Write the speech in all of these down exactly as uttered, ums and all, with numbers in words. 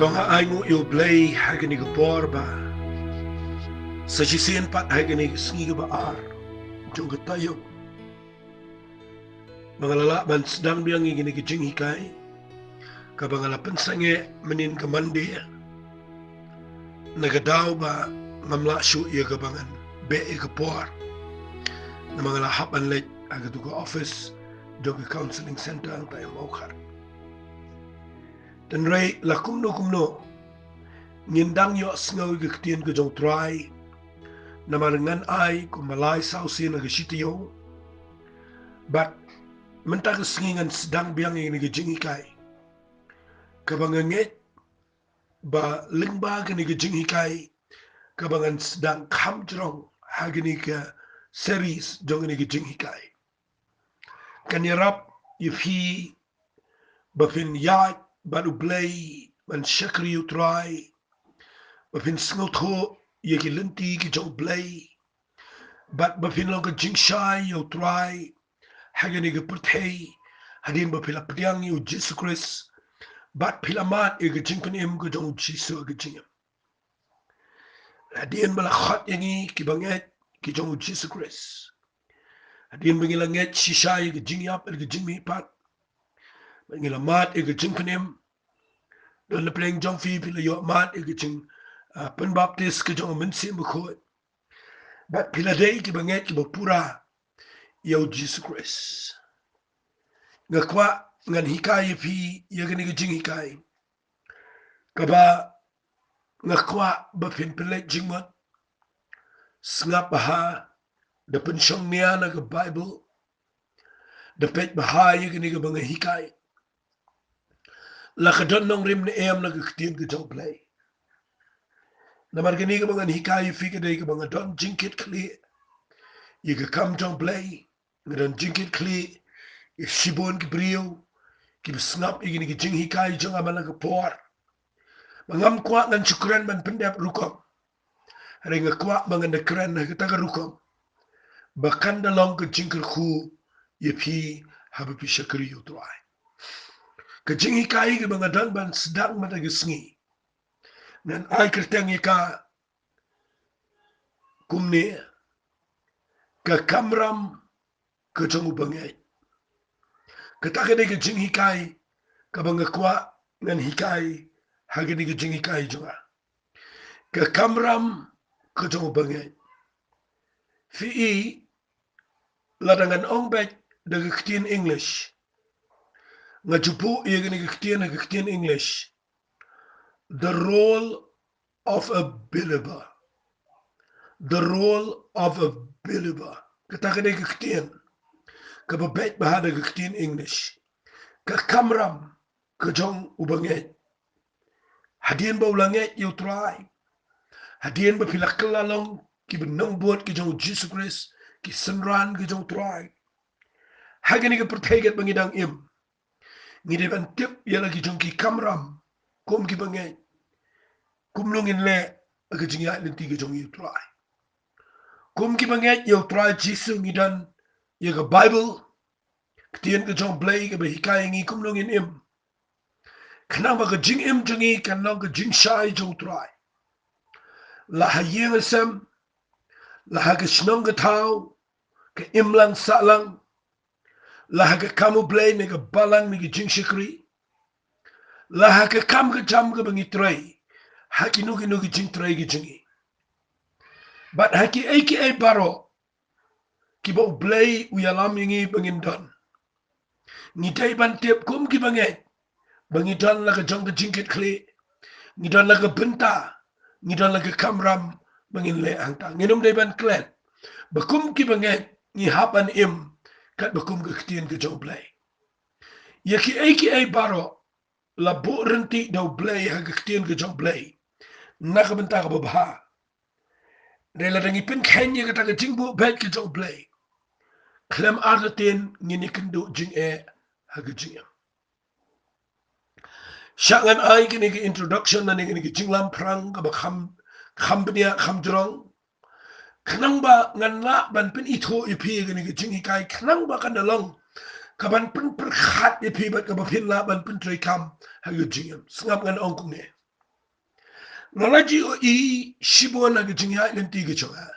Nga ai nguh ïa U Blei ha kane ka por ba sa shisien pat ha kane ka sngi kaba ar jong ka taïew ba nga la lah ban sdang biang ïa kane ka jinghikai kaba nga la pynsangeh mynnin ka Monday, na ka daw ba ngam lah shuh ïa kaba ngan beh ïa ka por namar nga la hap ban leit ha katu ka office jong ka counseling center hangta ha Mawkhar. Hynrei la kumno kumno ngin dang ïohsngew ïa ka ktien ka jong U Trai, namar ngan ai kumba lai saw sien ha ka shi taïew. Bad mynta ka sngi ngan sdang biang ïa kane ka jinghikai kaba nga ngeit ba lyngba kane ka jinghikai kaba ngan sdang kham jrong ha kane ka series jong kane ka jinghikai, kan ïarap ïa phi ba phin ïaid bad U Blei, ban shakri ïa U Trai, ba phin sngewthuh ïa ki lynti ki jong U Blei, bad ba phin long ka jingshai ïa U Trai ha kane ka pyrthei, hadien ba phi la pdiang ïa U Jisu Khrist bad phi la mad ïa ka jingpynim ka jong U Jisu ha ka jingim. Hadien ba la khot ïa ngi kiba ngeit ki jong U Jisu Khrist, hadien ba ngi la ngeit shisha ïa ka jingïap, ïa ka jingmihpat, ba ngi la mad ïa ka jingpynim. Don na pdeng jong phi, phi la ïoh mad ïa ka jing, ah, pynbaptis ka jong U Mynsiem Bakhuid, bad phi la dei kiba ngeit kiba pura ïa U Jisu Khrist. Nga kwah ngan hikai ïa phi ïa kane ka jinghikai kaba nga kwah ba phin pynleit jingmut, sngap bha, da pynshong nia na ka Baibl, da peit bha ïa kane kaba nga hikai. La ka don nongrim ne em na ka ktien ka jong U Blei. Namar kane kaba ngan hikai ïa phi ka dei kaba nga don jingkitkhlieh ïa ka kam jong U Blei. Nga don jingkitkhlieh ïa shibun ki briew kiba sngap ïa kine ki jinghikai jong nga man la ka por. Ba ngam kwah ngan shu kren ban pyndep rukom, hynrei nga kwah ba ngan da kren ha kata ka rukom ba kan da long ka jingkyrkhu ïa phi haba phi shakri ïa U Trai. Ka jinghikai kaba nga don ban sdang mynta ka sngi, ngan ai kyrteng ïa ka kumne: Ka kamram ka jong u bangeit. Kata ka dei ka jinghikai kaba nga kwah ngan hikai ha kane ka jinghikai jong nga. Ka kamram ka jong u bangeit. Phi i, lada ngan ong beit da ka ktien English, nga ju buh ïa kane ka ktien ha ka ktien English: The role of a believer. The role of a believer. Kata ka dei ka ktien kaba beit bha da ka ktien English. Ka kamram ka jong u bangeit. Hadien ba u la ngeit ïa u Trai, hadien ba phi la kylla long kiba nongbud ki jong u Jisu Khrist, ki synran ki jong u Trai, ha kane ka pyrthei kat ba ngi dang im, ngi dei ban tip ïa la ki jong ki kamram kum ki bangeit. Kumno ngin leh ha ka jingïaid lynti ka jong u Trai? Kum ki bangeit ïa u Trai Jisu, ngi don ïa ka Baibl, ktien ka jong u Blei kaba hikai ïa ngi kumno ngin im, khnang ba ka jingim jong ngi kan long ka jingshai jong u Trai. La ha ïing ha sem, la ha ka shnong ka thaw, ka imlang sahlang, la ha ka kam u Blei ne ka balang ne ka jingshakri, la ha ka kam ka jam kaba ngi trei, ha kino kino ki jingtrei ki jong ngi, bad ha kiei kiei baroh kiba u Blei u ïalam ïa ngi ba ngin don, ngi dei ban tip kum ki bangeit ba ngi don la ka jong ka jingkitkhlieh, ngi don la ka bynta, ngi don la ka kamram ba ngin leh hangta. Ngin ym dei ban klet ba kum ki bangeit ngi hap ban im kat ba kum ka ktien ka jong u Blei. Ïa kiei kiei baroh la buh ryntih da u Blei ha ka ktien ka jong u Blei na ka bynta kaba bha. Dei lada ngi pynkheiñ ïa kata ka jingbuh beit ka jong u Blei, khlem artatien ngin ïakynduh jingeh ha ka jingim. Shah ngan ai kane ka introduction lane kane ka jinglamphrang kaba kham, kham bniah kham jrong, khnang ba ngan lah ban pynithuh ïa phi kane ka jinghikai, khnang ba kan da long kaban pynpyrkhat ïa phi bad kaba phin lah ban pyntreikam ha ka jingim. Sngap ngan ong kumne. Nga la ju ïohi shibun ha ka jingïaid lynti ka jong nga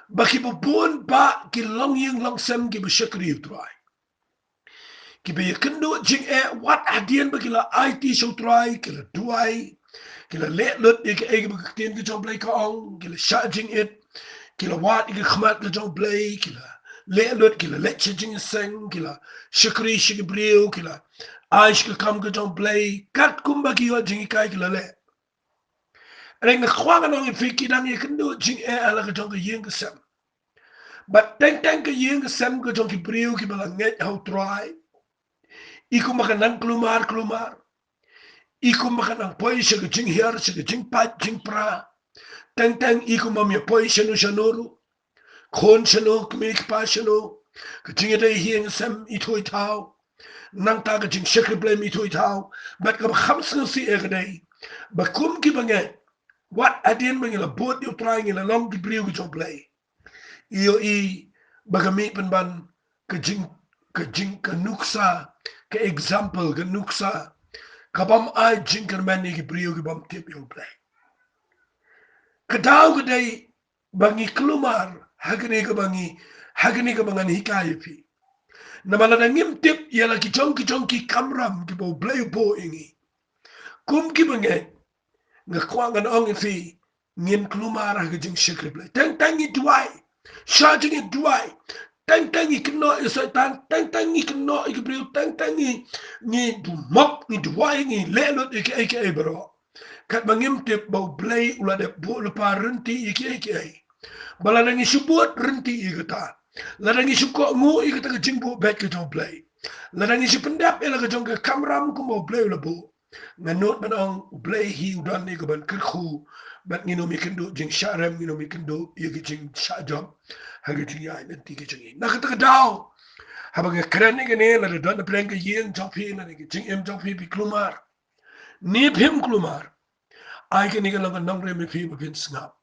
ba kiba bun bah ki longïing longsem kiba shakri ïa U Trai, kiba ïakynduh jingeh wat hadien ba ki la aiti sha U Trai, ki la duwai, ki la leh lut ïa kaei kaba ka ktien ka jong U Blei ka ong, ki la shah jingit, ki la wad ïa ka khmat ka jong U Blei, ki la leh lut, ki la leit sha jingïaseng, ki la shakri sha ki briew, ki la ai sha ka kam ka jong U Blei, katkum ba ki ïoh jinghikai ki la leh. Hynrei nga kwah ngan ong ïa phi, ki dang ïakynduh jingeh ha la ka jong ka ïing ka sem. Bad teng teng ka ïing ka sem ka jong ki briew kiba la ngeit ha U Trai, i kumba ka nang klumar klumar, i kumba ka nang poi sha ka jinghiar, sha ka jingpait jingpra. Teng teng i kumba ym ïa poi shano shano ruh. Khun shano, kmie kpa shano, ka jingïadei ha ïing sem i thoh i thaw. Nangta ka jingshakri Blei i thoh i thaw. Bad kaba kham sngewsih eh ka dei ba kum kiba ngeit, wat hadien ba ngi la bud ïa U Trai, ngi la long ki briew ka jong U Blei, i ïohi ba ka mih pynban ka jing, ka jing, ka nuksa, ka example, ka nuksa kabym ai jingkyrmen ïa ki briew kibym tip ïa U Blei. Ka daw ka dei ba ngi klumar ha kane kaba ngi, ha kane kaba ngan hikai ïa phi. Namar lada ngim tip ïa la ki jong ki jong ki kamram kiba U Blei u buh ïa ngi kum kiba ngeit, nga kwah ngan ong ïa phi, ngin klumar ha ka jingshakri Blei. Teng teng ngi duwai, shah jingïaduwai. Teng teng ngi kynnoh ïa Soitan, teng teng ngi kynnoh ïa ki briew, teng teng ngi, ngi dumok, ngi duwai, ngi leh lut ïa kiei kiei baroh. Katba ngim tip ba U Blei u la dep buh lypa rynti ïa kiei kiei. Ba lada ngi shu bud rynti ïa kata, lada ngi shu kohnguh ïa kata ka jingbuh beit ka jong U Blei, lada ngi shu pyndep ïa la ka jong ka kamram kumba U Blei u la buh, nga nud ban ong U Blei hi u don ïa kaban kyrkhu. Bad ngin ym ïakynduh jingshah rem, ngin ym ïakynduh ïa ka jingshah jop ha ka jingïaid lynti ka jong ngi. Na kata ka daw, haba nga kren ïa kane, lada don na pdeng ka ïing jong phi, na ka jingim jong phi, phi klumar ne phim klumar, ai kane ka long ka nongrim ïa phi ba phin sngap.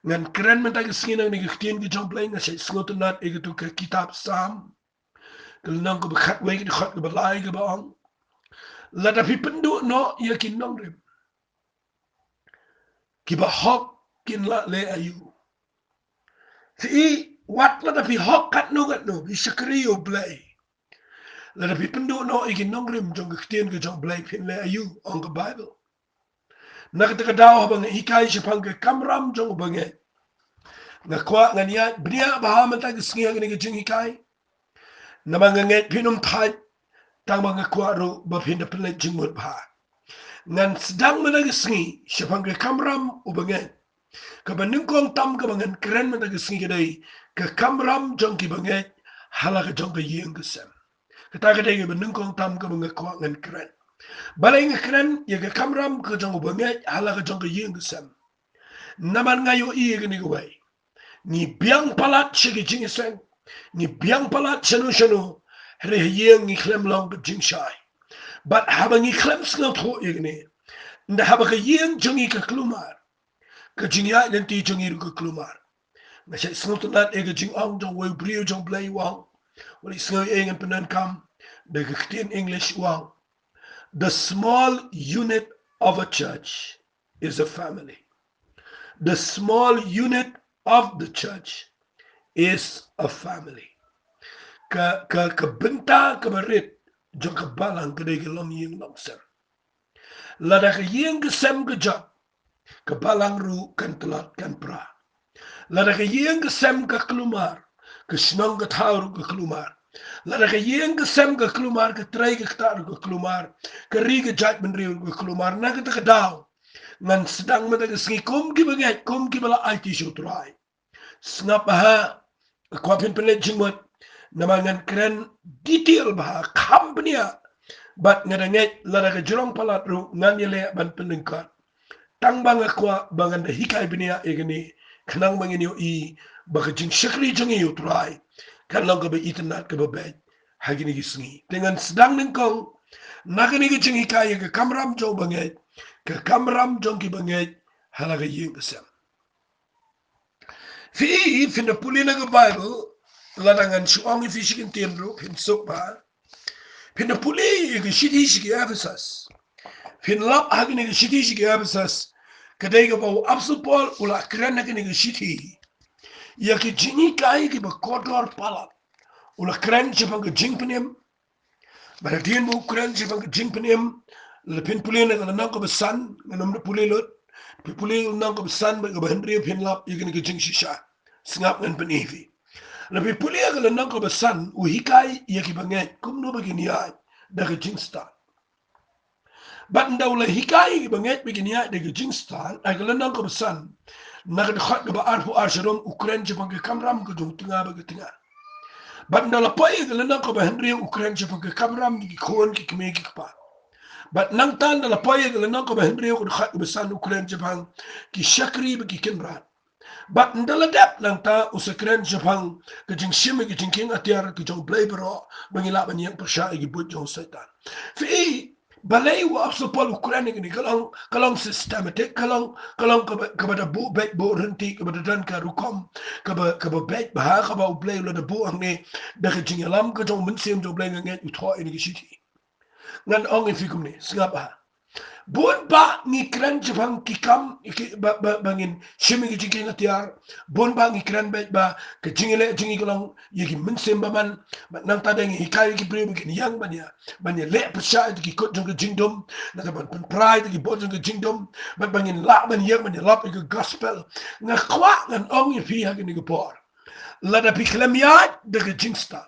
Ngan kren mynta ka sngi na kane ka ktien ka jong U Blei, nga shait sngewtynnat ïa katu ka kitab Salm, ka lynnong kaba khatwei, ka dkhot kaba lai, kaba ong, lada phi pynduh noh ïa ki nongrim, kiba hok kin lah leh aïu? Phi i, wat lada phi hok katno katno, phi shakri ïa U Blei, lada phi pynduh noh ïa ki nongrim jong ka ktien ka jong U Blei, phin leh aïu, ong ka Baibl. Na kata ka daw, haba nga hikai shaphang ka kamram jong u bangeit, nga kwah ngan ïaid bniah bha mynta ka sngi ha kane ka jinghikai. Namar nga ngeit phin ym thait, tang ba nga kwah ruh ba phin da pynleit jingmut bha. Ngan sdang mynta ka sngi shaphang ka kamram u bangeit. Kaba nyngkong tam kaba ngan kren mynta ka sngi ka dei ka kamram jong ki bangeit ha la ka jong ka ïing ka sem. Kata ka dei kaba nyngkong tam kaba nga kwah ngan kren. Balei nga kren ïa ka kamram ka jong u bangeit ha la ka jong ka ïing ka sem? Namar nga ïohi ïa kane kawei. Ngi biang palat sha ki jingïaseng, ngi biang palat shano shano, hynrei ha ïing ngi khlem long ka jingshai. Bad haba ngi khlem sngewthuh ïa kane, ynda haba ka ïing jong ngi ka kulmar, ka jingïaid lynti jong ngi ruh ka kulmar. Nga shait sngewtynnat ïa ka jingong jong uwei u briew jong U Blei u ong, wat la sngew ïa ngan pyndonkam da ka ktien English u ong, "The small unit of a church is a family. The small unit of the church is a family." Ka, ka, ka bynta kaba rit jong ka balang ka dei ka longïing longsem. Lada ka ïing ka sem ka jop, ka balang ruh kan tlot kan pra. Lada ka ïing ka sem ka kulmar, ka shnong ka thaw ruh ka kulmar. Lada ka ïing ka sem ka kulmar, ka trei ka ktah ruh ka kulmar, ka ri ka jaitbynriew ruh ka kulmar. Na kata ka daw, ngan sdang mynta ka sngi kum ki bangeit, kum kiba la aiti sha U Trai. Sngap bha, nga kwah phin pynleit jingmut, namar ngan kren detail bha, kham bniah. Bad nga da ngeit lada ka jrong palat ruh ngan ïaleh ban pynlyngkot, tang ba nga kwah ba ngan da hikai bniah ïa kane, khnang ba ngin ïohi ba ka jingshakri jong ngi ïa U Trai kan long kaba itynnad, kaba beit ha kine ki sngi. Te ngan sdang nyngkong na kane ka jinghikai ïa ka kamram jong u bangeit, ka kamram jong ki bangeit ha la ka ïing ka sem. Phi, phin da pule na ka Baibl, lada ngan shu ong ïa phi shi kyntien ruh phin suk bha. Phin da pule ïa ka shithi sha ki Ephesus. Phin lap ha kane ka shithi sha ki Ephesus, ka dei kaba u Apostol Paul u la kren ha kane ka shithi ïa ki jinghikai kiba kordor palat. U la kren shaphang ka jingpynim. Bad hadien ba u kren shaphang ka jingpynim, lada phin pule na ka lynnong kaba san, ngan ym da pule lut, phi pule lynnong kaba san bad kaba hynriew phin lap ïa kane ka jingshisha. Sngap, ngan pyni ïa phi. Lada phi pule ïa ka lynnong kaba san, u hikai ïa ki bangeit kumno ba kin ïaid da ka jingstad. Bad ynda u la hikai ïa ki bangeit ba kin ïaid da ka jingstad, ha ka lynnong kaba san, na ka dkhot kaba arphew ar sharum, u kren shaphang ka kamram ka jong u tnga bad ka tnga. Bad ynda la poi ïa ka lynnong kaba hynriew, u kren shaphang ka kamram ki khun, ki kmie, ki kpa. Bad nangta ynda la poi ïa ka lynnong kaba hynriew, ka dkhot kaba san, u kren shaphang ki shakri bad ki kynrad. Bad ynda la dep nangta, u sa kren shaphang ka jingshim ïa ka jingkieng atiar ka jong U Blei baroh, ba ngin lah ban ïeng pyrshah ïa ki buit jong u Soitan. Phi i, balei u Apostol Paul u kren ïa kane? Ka long, ka long systematic, ka long, ka long kaba, kaba da buh beit buh ryntih, kaba da don ka rukom, kaba, kaba beit bha, kaba U Blei u la da buh hangne da ka jingïalam ka jong u Mynsiem jong U Blei. Nga ngeit u thoh ïa kane ka shithi. Ngan ong ïa phi kumne, sngap bha. Bun bah ngi kren shaphang ki kam, ki, ba, ba, ba ngin shim ïa ka jingkieng atiar. Bun bah ngi kren beit ba ka jingïaleh jong ngi ka long ïa ki mynsiem bymman. Bad nangta de ngi hikai ïa ki briew ba kin ïeng ban ïa, ban ïaleh pyrshah ïa ki kut jong ka jingdum, nangta ban pynpra ïa ki bor jong ka jingdum, bad ba ngin lah ban ïeng ban ïalap ïa ka gospel. Nga kwah ngan ong ïa phi ha kane ka por, lada phi khlem ïaid da ka jingstad,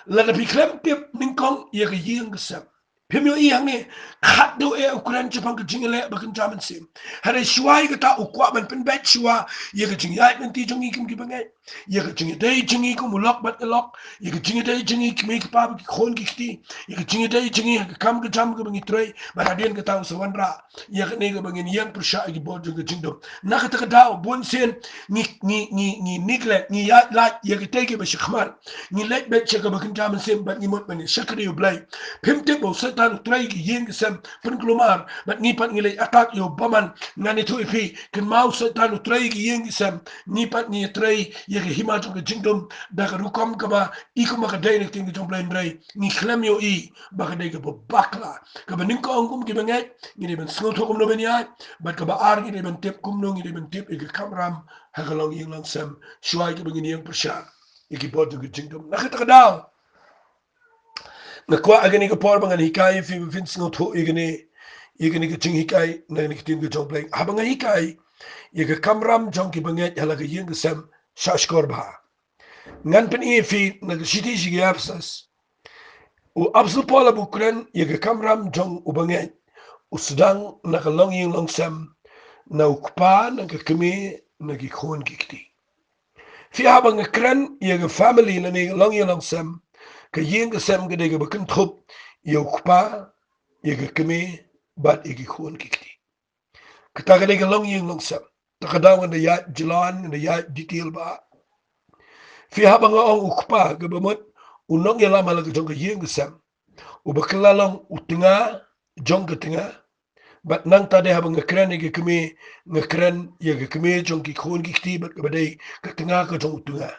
lada phi khlem tip nyngkong ïa ka ïing ka sem, phim ïohi hangne, khatduh eh u kren shaphang ka jingïaleh ba kynja mynsiem. Hynrei shuwa ïa kata u kwah ban pynbeit shuwa ïa ka jingïaid lynti jong ngi kum ki bangeit, ïa ka jingïadei jong ngi kum u lok bad ka lok, ïa ka jingïadei jong ngi kmie kpa bad ki khun ki kti, ïa ka jingïadei jong ngi ha ka kam ka jam kaba ngi trei, bad hadien kata u sa wanrah ïa kane kaba ngin ïeng pyrshah ïa ki bor jong ka jingdum. Na kata ka daw, bun sien ngi, ngi, ngi, ngi neglect, ngi ïaid lait ïa kitei kiba shakhmat. Ngi leit beit sha kaba kynja mynsiem bad ngi mut ban ïa shakri ïa U Blei. Phim tip ba u Soitan u trei ïa ki ïing ki sem pynkulmar, bad ngi pat ngi leit attack ïa u bymman. Ngan ïathuh ïa phi, kynmaw u Soitan u trei ïa ki ïing ki sem, ngi pat ngi ïatrei ïa ka hima jong ka jingdum da ka rukom kaba i kumba ka dei na ka ktien ka jong U Blei, hynrei ngi khlem ïohi ba ka dei kaba bakla. Kaba nyngkong kum ki bangeit, ngi dei ban sngewthuh kumno ban ïaid, bad kaba ar ngi dei ban tip kumno ngi dei ban tip ïa ka kamram ha ka longïing longsem, shuwa ïa kaba ngin ïeng pyrshah ïa ki bor jong ka jingdum. Na kata ka daw, nga kwah ha kane ka por ba ngan hikai ïa phi ba phin sngewthuh ïa kane, ïa kane ka jinghikai na kane ka ktien ka jong U Blei. Haba nga hikai ïa ka kamram jong ki bangeit ha la ka ïing ka sem, shah shkor bha. Ngan pyni ïa phi na ka shithi sha ki Ephesus. U Apostol Paul haba u kren ïa ka kamram jong u bangeit, u sdang na ka longïing longsem, na u kpa, na ka kmie, na ki khun ki kti. Phi, haba nga kren ïa ka family lane ka longïing longsem, ka ïing ka sem ka dei kaba kynthup ïa u kpa, ïa ka kmie, bad ïa ki khun ki kti. Kata ka dei ka longïing longsem. Ta ka daw ngan da ïaid jlan, ngan da ïaid detail bha. Phi, haba nga ong u kpa, kaba mut u nongïalam ha la ka jong ka ïing ka sem, uba kylla long u tnga jong ka tnga. Bad nangta de haba nga kren ïa ka kmie, nga kren ïa ka kmie jong ki khun ki kti, bad kaba dei ka tnga ka jong u tnga.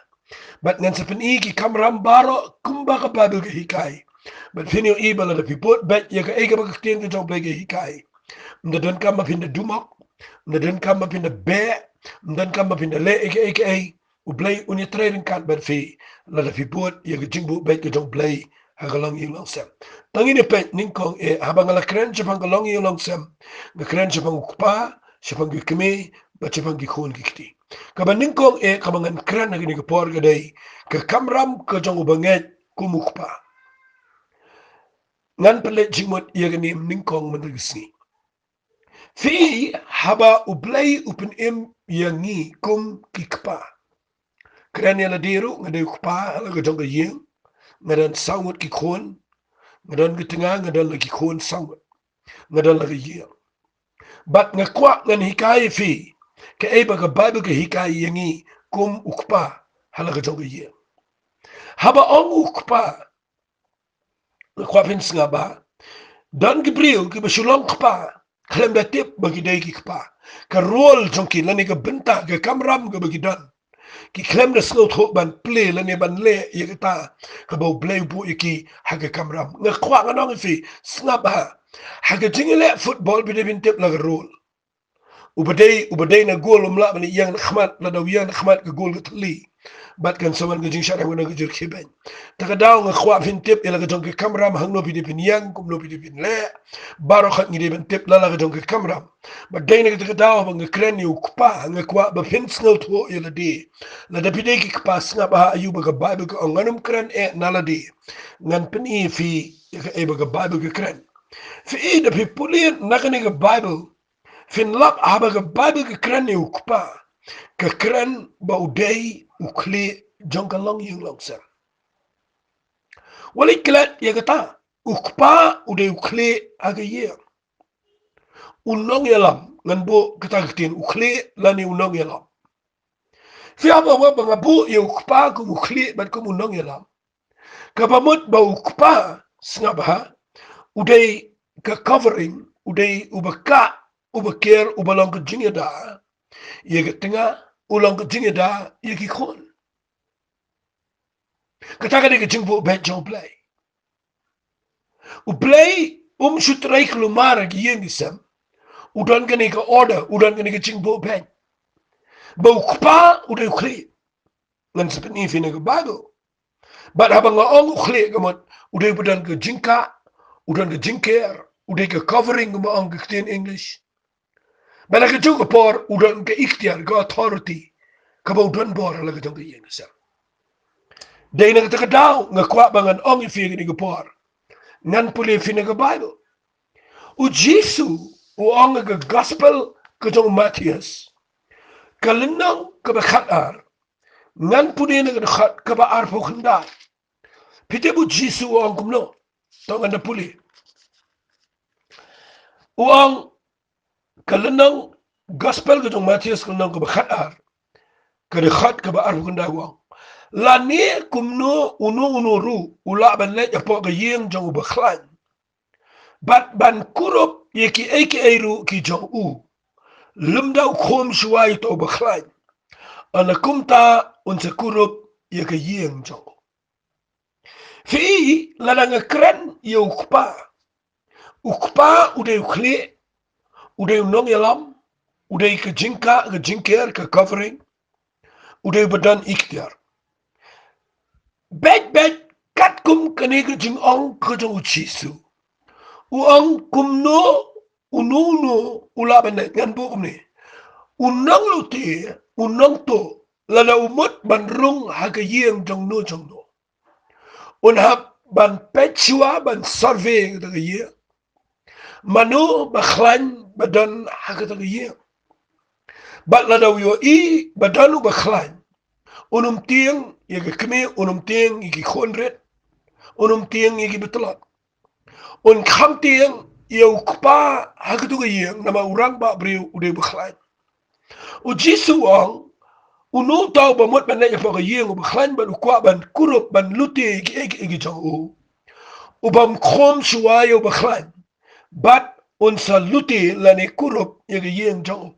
Bad ngan sa pyni ki kamram baroh kumba ka Baibl ka hikai. Bad phin ïohi ba lada phi bud beit ïa kaei kaba ka ktien ka jong U Blei ka hikai, ym da donkam ba phin da dumok, ym da donkam ba phin da beh, ym da donkam ba phin da leh ïa kaei kaei. U Blei un ïatrei ryngkat bad phi lada phi bud ïa ka jingbuh beit ka jong U Blei ha ka longïing longsem. Tang ïa kane peit, nyngkong eh, haba nga la kren shaphang ka longïing longsem, nga kren shaphang u kpa, shaphang ki kmie, bad shaphang ki khun ki kti. Kaba nyngkong eh kaba ngan kren ha kane ka por ka dei ka kamram ka jong u bangeit kum u kpa. Ngan pynleit jingmut ïa kane mynnyngkong mynta ka sngi. Phi, haba U Blei u pynim ïa ngi kum ki kpa. Kren ïa lade ruh, nga dei u kpa ha la ka jong ka ïing, nga don saw ngut ki khun, nga don ka tnga, nga don la ki khun saw ngut, nga don la ka ïing. Bad nga kwah ngan hikai ïa phi kaei ba ka Baibl ka hikai ïa ngi kum u kpa ha la ka jong ka ïing. Haba ong u kpa, nga kwah phin sngap bha. Don ki briew kiba shu long kpa, khlem da tip ba ki dei ki kpa. Ka role jong ki lane ka bynta, ka kamram kaba ki don, ki khlem da sngewthuh ban plie lane ban leh ïa kata kaba U Blei u buh ïa ki ha ka kamram. Nga kwah ngan ong ïa phi, sngap bha. Ha ka jingïaleh football phi dei phin tip la ka rule. Uba dei, uba dei na goal um lah ban ïeng na khmat, lada u ïeng na khmat ka goal ka thli. Bad kan sa wan ka jingshah rem na ka jingkhie beiñ. Ta ka daw nga kwah phin tip ïa la ka jong ka kamram hangno phi dei phin ïeng, kumno phi dei phin leh. Baroh khat ngi dei ban tip la la ka jong ka kamram. Bad dei na kata ka daw ba nga kren ïa u kpa, nga kwah ba phin sngewthuh ïa lade. Lada phi dei ki kpa sngap ha aïu ba ka Baibl ka ong, ngan ym kren eh na lade. Ngan pyni phi ïa kaei ba ka Baibl ka kren. Phi i da phi pule na kane ka Baibl, phin lap haba ka Baibl ka kren ïa u kpa, ka kren ba u dei u khlieh jong ka longïing longsem. Wat leit klet ïa kata, u kpa u dei u khlieh ha ka ïing. U nongïalam, ngan buh kata ka ktien, u khlieh lane u nongïalam. Phi hap ban wad ba nga buh ïa u kpa kum u khlieh bad kum u nongïalam. Kaba mut ba u kpa, sngap bha, u dei ka covering, u dei uba kah, uba ker, uba long ka jingïada ïa ka tnga, u long ka jingïada ïa ki khun. Kata ka dei ka jingbuh beit jong U Blei. U Blei um shu trei kulmar ha ki ïing ki sem. U don kane ka order, u don kane ka jingbuh beit. Ba u kpa u dei u khlieh. Ngan sa pyni phi na ka Baibl. Bad haba nga ong u khlieh ka mut, u dei uba don ka jingkah, u don ka jingker, u dei ka covering kumba ong ka ktien English. Bad ha ka jong ka por u don ka iktiar, ka authority, kaba u don bor ha la ka jong ka ïing ka sem. Dei na kata ka daw nga kwah ba ngan ong ïa phi ha kane ka por. Ngan pule ïa phi na ka Baibl. U Jisu u ong ha ka gospel ka jong u Mathaios, ka lynnong kaba khatar, ngan pule na ka dkhot kaba arphew khyndai. Phi tip u Jisu u ong kumno? To ngan da pule. U ong, ka lynnong gospel ka jong u Mathaios ka lynnong kaba khatar, ka dkhot kaba arphew khyndai u ong, lane kumno uno uno ruh u lah ban leit hapoh ka ïing jong uba khlaiñ bad ban kurup ïa kiei kiei ruh ki jong u, lymda u khum shuwa ïa uta uba khlaiñ, ynda kumta un sa kurup ïa ka ïing jong u. Phi i, lada nga kren ïa u kpa, u kpa u dei u khlieh, u dei u nongïalam, u dei ka jingkah, ka jingker, ka covering, u dei uba don iktiar. Beit beit katkum kane ka jingong ka jong u Jisu. U ong kumno uno uno u lah ban leit, ngan buh kumne. U nonglute, u nongtuh, lada u mut ban rung ha ka ïing jong no jong no, un hap ban peit shuwa, ban survey kata ka ïing. Mano ba khlaiñ ba don ha kata ka ïing. Bad lada u ïohi ba don uba khlaiñ, un ym tieng ïa ka kmie, un ym tieng ïa ki khun rit, un ym tieng ïa ki batlot. Un kham tieng ïa u kpa ha katu ka ïing, namar u rangbah briew u dei uba khlaiñ. U Jisu u ong, uno uta uba mut ban leit hapoh ka ïing uba khlaiñ bad u kwah ban kurup, ban lute ïa kiei kiei ki jong u, u bym khum shuwa ïa uba khlaiñ, bad un sa lute lane kurup ïa ka ïing jong u.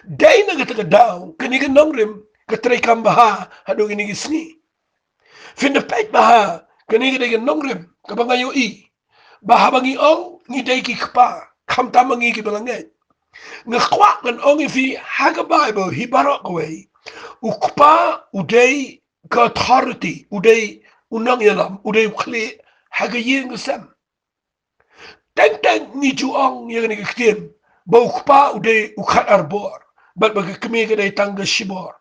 Dei na kata ka daw kane ka nongrim ka treikam bha haduh kine ki sngi. Phin da peit bha, kane ka dei ka nongrim kaba nga ïohi, ba haba ngi ong ngi dei ki kpa, khamtam ma ngi kiba la ngeit. Nga kwah ngan ong ïa phi, ha ka Baibl hi baroh kawei, u kpa u dei ka authority, u dei u nongïalam, u dei u khlieh ha ka ïing ka sem. Teng teng ngi ju ong ïa kane ka ktien ba u kpa u dei u khatar bor, bad ba ka kmie ka dei tang ka shibor.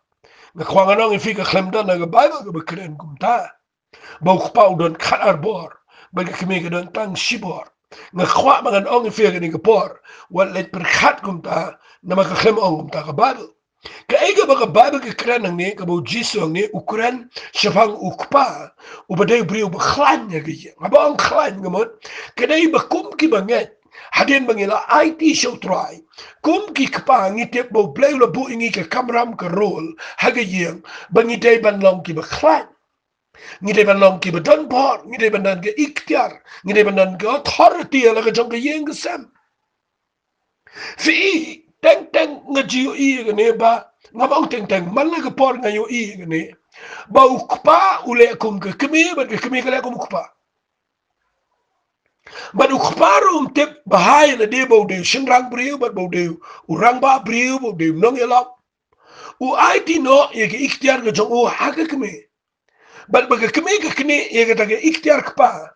Nga kwah ngan ong ïa phi, ka khlem don ha ka Baibl kaba kren kumta, ba u kpa u don khatar bor, bad ka kmie ka don tang shibor. Nga kwah ba ngan ong ïa phi ha kane ka por, wat leit pyrkhat kumta, namar ka khlem ong kumta ka Baibl. Kaei kaba ka Baibl ka kren hangne, kaba u Jisu hangne u kren shaphang u kpa uba dei u briew uba khlaiñ ha ka ïing. Haba ong khlaiñ ka mut, ka dei ba kum kiba ngeit, hadien ba ngi la aiti sha U Trai, kum ki kpa ngi tip ba U Blei u la buh ïa ngi ka kamram, ka role ha ka ïing, ba ngi dei ban long kiba khlaiñ. Ngi dei ban long kiba don bor, ngi dei ban don ka iktiar, ngi dei ban don ka authority ha la ka jong ka ïing ka sem. Phi i, teng teng nga ju ïohi ïa kane ba, ngam ong teng teng, man la ka por nga ïohi ïa kane ba u kpa u leh kum ka kmie bad ka kmie ka leh kum u kpa. Bad u kpa ruh um tip bha ïa lade ba u dei u shynrang briew, bad ba u dei u rangbah briew, ba u dei u nongïalam. U aiti noh ïa ka iktiar ka jong u ha ka kmie. Bad ba ka kmie ka knieh ïa kata ka iktiar kpa.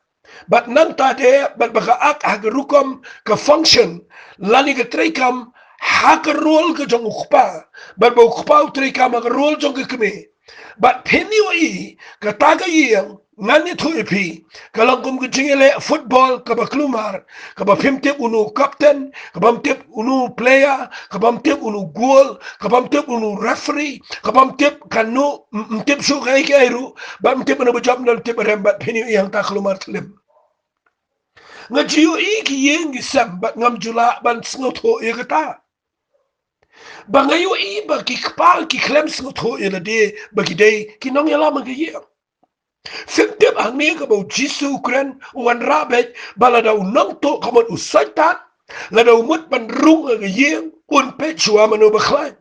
Bad nangta de, bad ba ka ak ha ka rukom ka function, lane ka treikam ha ka role ka jong u kpa. Bad ba u kpa u treikam ha ka role jong ka kmie. Bad phin ïohi, kata ka ïing, ngan ïathuh ïa phi, ka long kum ka jingïaleh football kaba kulmar, kaba phim tip uno u captain, kabym tip uno u player, kabym tip uno u goal, kabym tip uno u referee, kabym tip kano, m-, ym tip shuh kaei kaei ruh, bad ym tip uno ba jop, ym tip ba rem, bad phin ïohi hangta kulmar thlem. Nga ju ïohi ki ïing ki sem, bad ngam ju lah ban sngewthuh ïa kata. Ba nga ïohi ba ki kpa ki khlem sngewthuh ïa lade ba ki dei ki nongïalam ha ka ïing. Phim tip hangne kaba u Jisu u kren, u wanrah beit ba lada u nongtuh ka mut u Soitan, lada u mut ban rung ha ka ïing, un peit shuwa mano ba khlaiñ.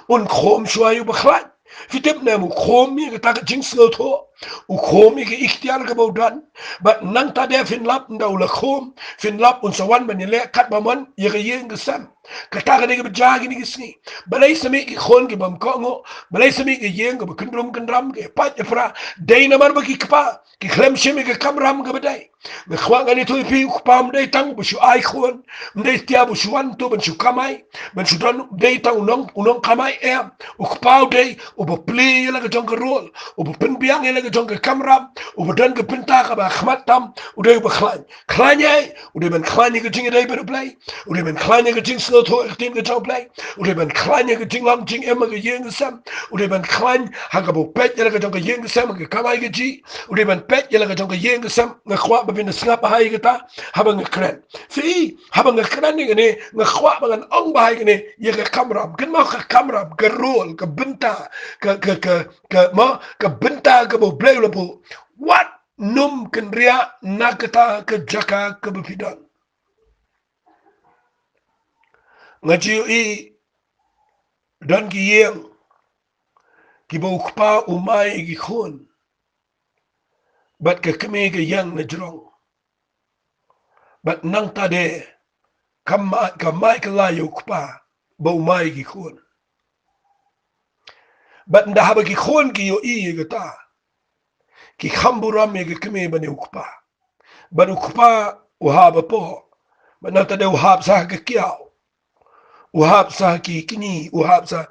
Un khum shuwa ïa uba khlaiñ. Phi tip ne em u khum ïa kata ka jingsngewthuh? U khum ïa ka iktiar kaba u don. Bad nangta de phin lap ynda u la khum, phin lap un sa wan ban ïaleh katba mon ïa ka ïing ka sem. Kata ka dei kaba jia kine ki sngi. Balei sa mih ki khun kibym kohnguh, balei sa mih ki ïing kaba kyndrum kyndram, ki pait ki pra, dei namar ba ki kpa ki khlem shim ïa ka kamram kaba dei. Nga kwah ngan ïathuh ïa phi, u kpa um dei tang uba shu ai khun, um dei tang uba shu wan tu ban shu kamai, ban shu don, um dei tang u nong, u nongkamai, em. U kpa u dei uba plie ïa la ka jong ka role, uba pynbiang ïa la ka jong ka kamram, uba don ka bynta kaba ha khmat tam, u dei uba khlaiñ. Khlaiñ ei? U dei ban khlaiñ ïa ka jingïadei bad U Blei. U dei ban khlaiñ ïa ka jingsngewthuh ïa ka ktien ka jong U Blei. U dei ban khlaiñ ïa ka jinglong jingim ha ka ïing ka sem. U dei ban khlaiñ ha kaba u peit ïa la ka jong ka ïing ka sem ha ka kamai kajih. U dei ban peit ïa la ka jong ka ïing ka sem. Nga kwah ba phin da sngap bha ïa kata haba nga kren. Phi, haba nga kren ïa kane, nga kwah ba ngan ong bha ïa kane, ïa ka kamram. Kynmaw, ka kamram, ka role, ka bynta, ka, ka, ka, ka, mo, ka bynta kaba U Blei u la buh. Wat nym kynriah na kata ka jaka kaba phi don. Nga ju ïohi don ki ïing kiba u kpa u mai ïa ki khun, bad ka kmie ka ïeng na jrong. Bad nangta de ka mai, ka mai kylla ïa u kpa ba u mai ïa ki khun. Bad ynda haba ki khun ki ïohi ïa kata, ki kham burom ïa ka kmie bad ïa u kpa. Bad u kpa u hap hapoh. Bad nangta de u hap sa ha ka kiaw. U hap sa ha ki kñi, u hap sa.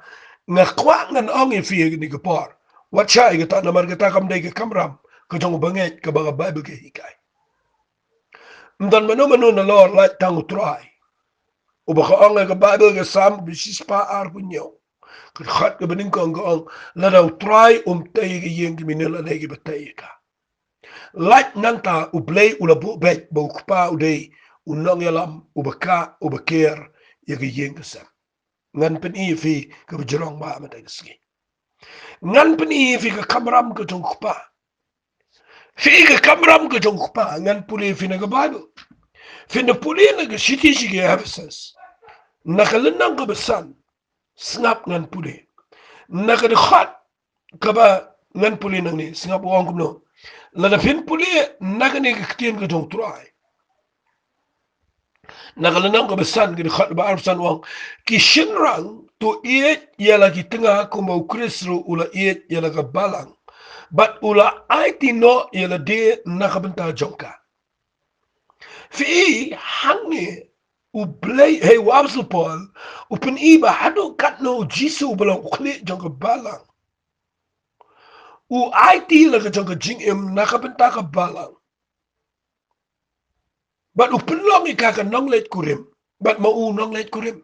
Nga kwah ngan ong ïa phi ha kane ka por, wat shah ïa kata, namar kata kam dei ka kamram ka jong u bangeit kaba ka Baibl ka hikai. Ym don mano mano nalor, lait tang U Trai. Uba ka ong ha ka Baibl, ka Salm kaba shispah arphew hynñiew, ka dkhot kaba nyngkong ka ong, lada U Trai um tei ïa ka ïing, ki mih na lade kiba tei ïa ka. Lait nangta U Blei u la buh beit ba u kpa u dei u nongïalam uba kah, uba care ïa ka ïing ka sem. Ngan pyni ïa phi kaba jrong bha mynta ka sngi. Ngan pyni ïa phi ka kamram ka jong u kpa. Phi, ka kamram ka jong u kpa, ngan pule ïa phi na ka Baibl. Phin da pule na ka shithi sha ki Ephesus, na ka lynnong kaba san. Sngap, ngan pule na ka dkhot kaba ngan pule nangne. Sngap u ong kumno. Lada phin pule na kane ka ktien ka jong U Trai, na ka lynnong kaba san, ka dkhot ba arphew san, u ong, ki shynrang to ïeit ïa la ki tnga kumba U Khrist ruh u la ïeit ïa la ka balang, bad u la aiti noh ïa lade na ka bynta jong ka. Phi, hangne U Blei, hei, u Apostol Paul u pyni ba haduh katno U Jisu uba long u khlieh jong ka balang u aiti la ka jong ka jingim na ka bynta ka balang. Bad u pynlong ïa ka ka nongleit kurim. Bad ma u nongleit kurim.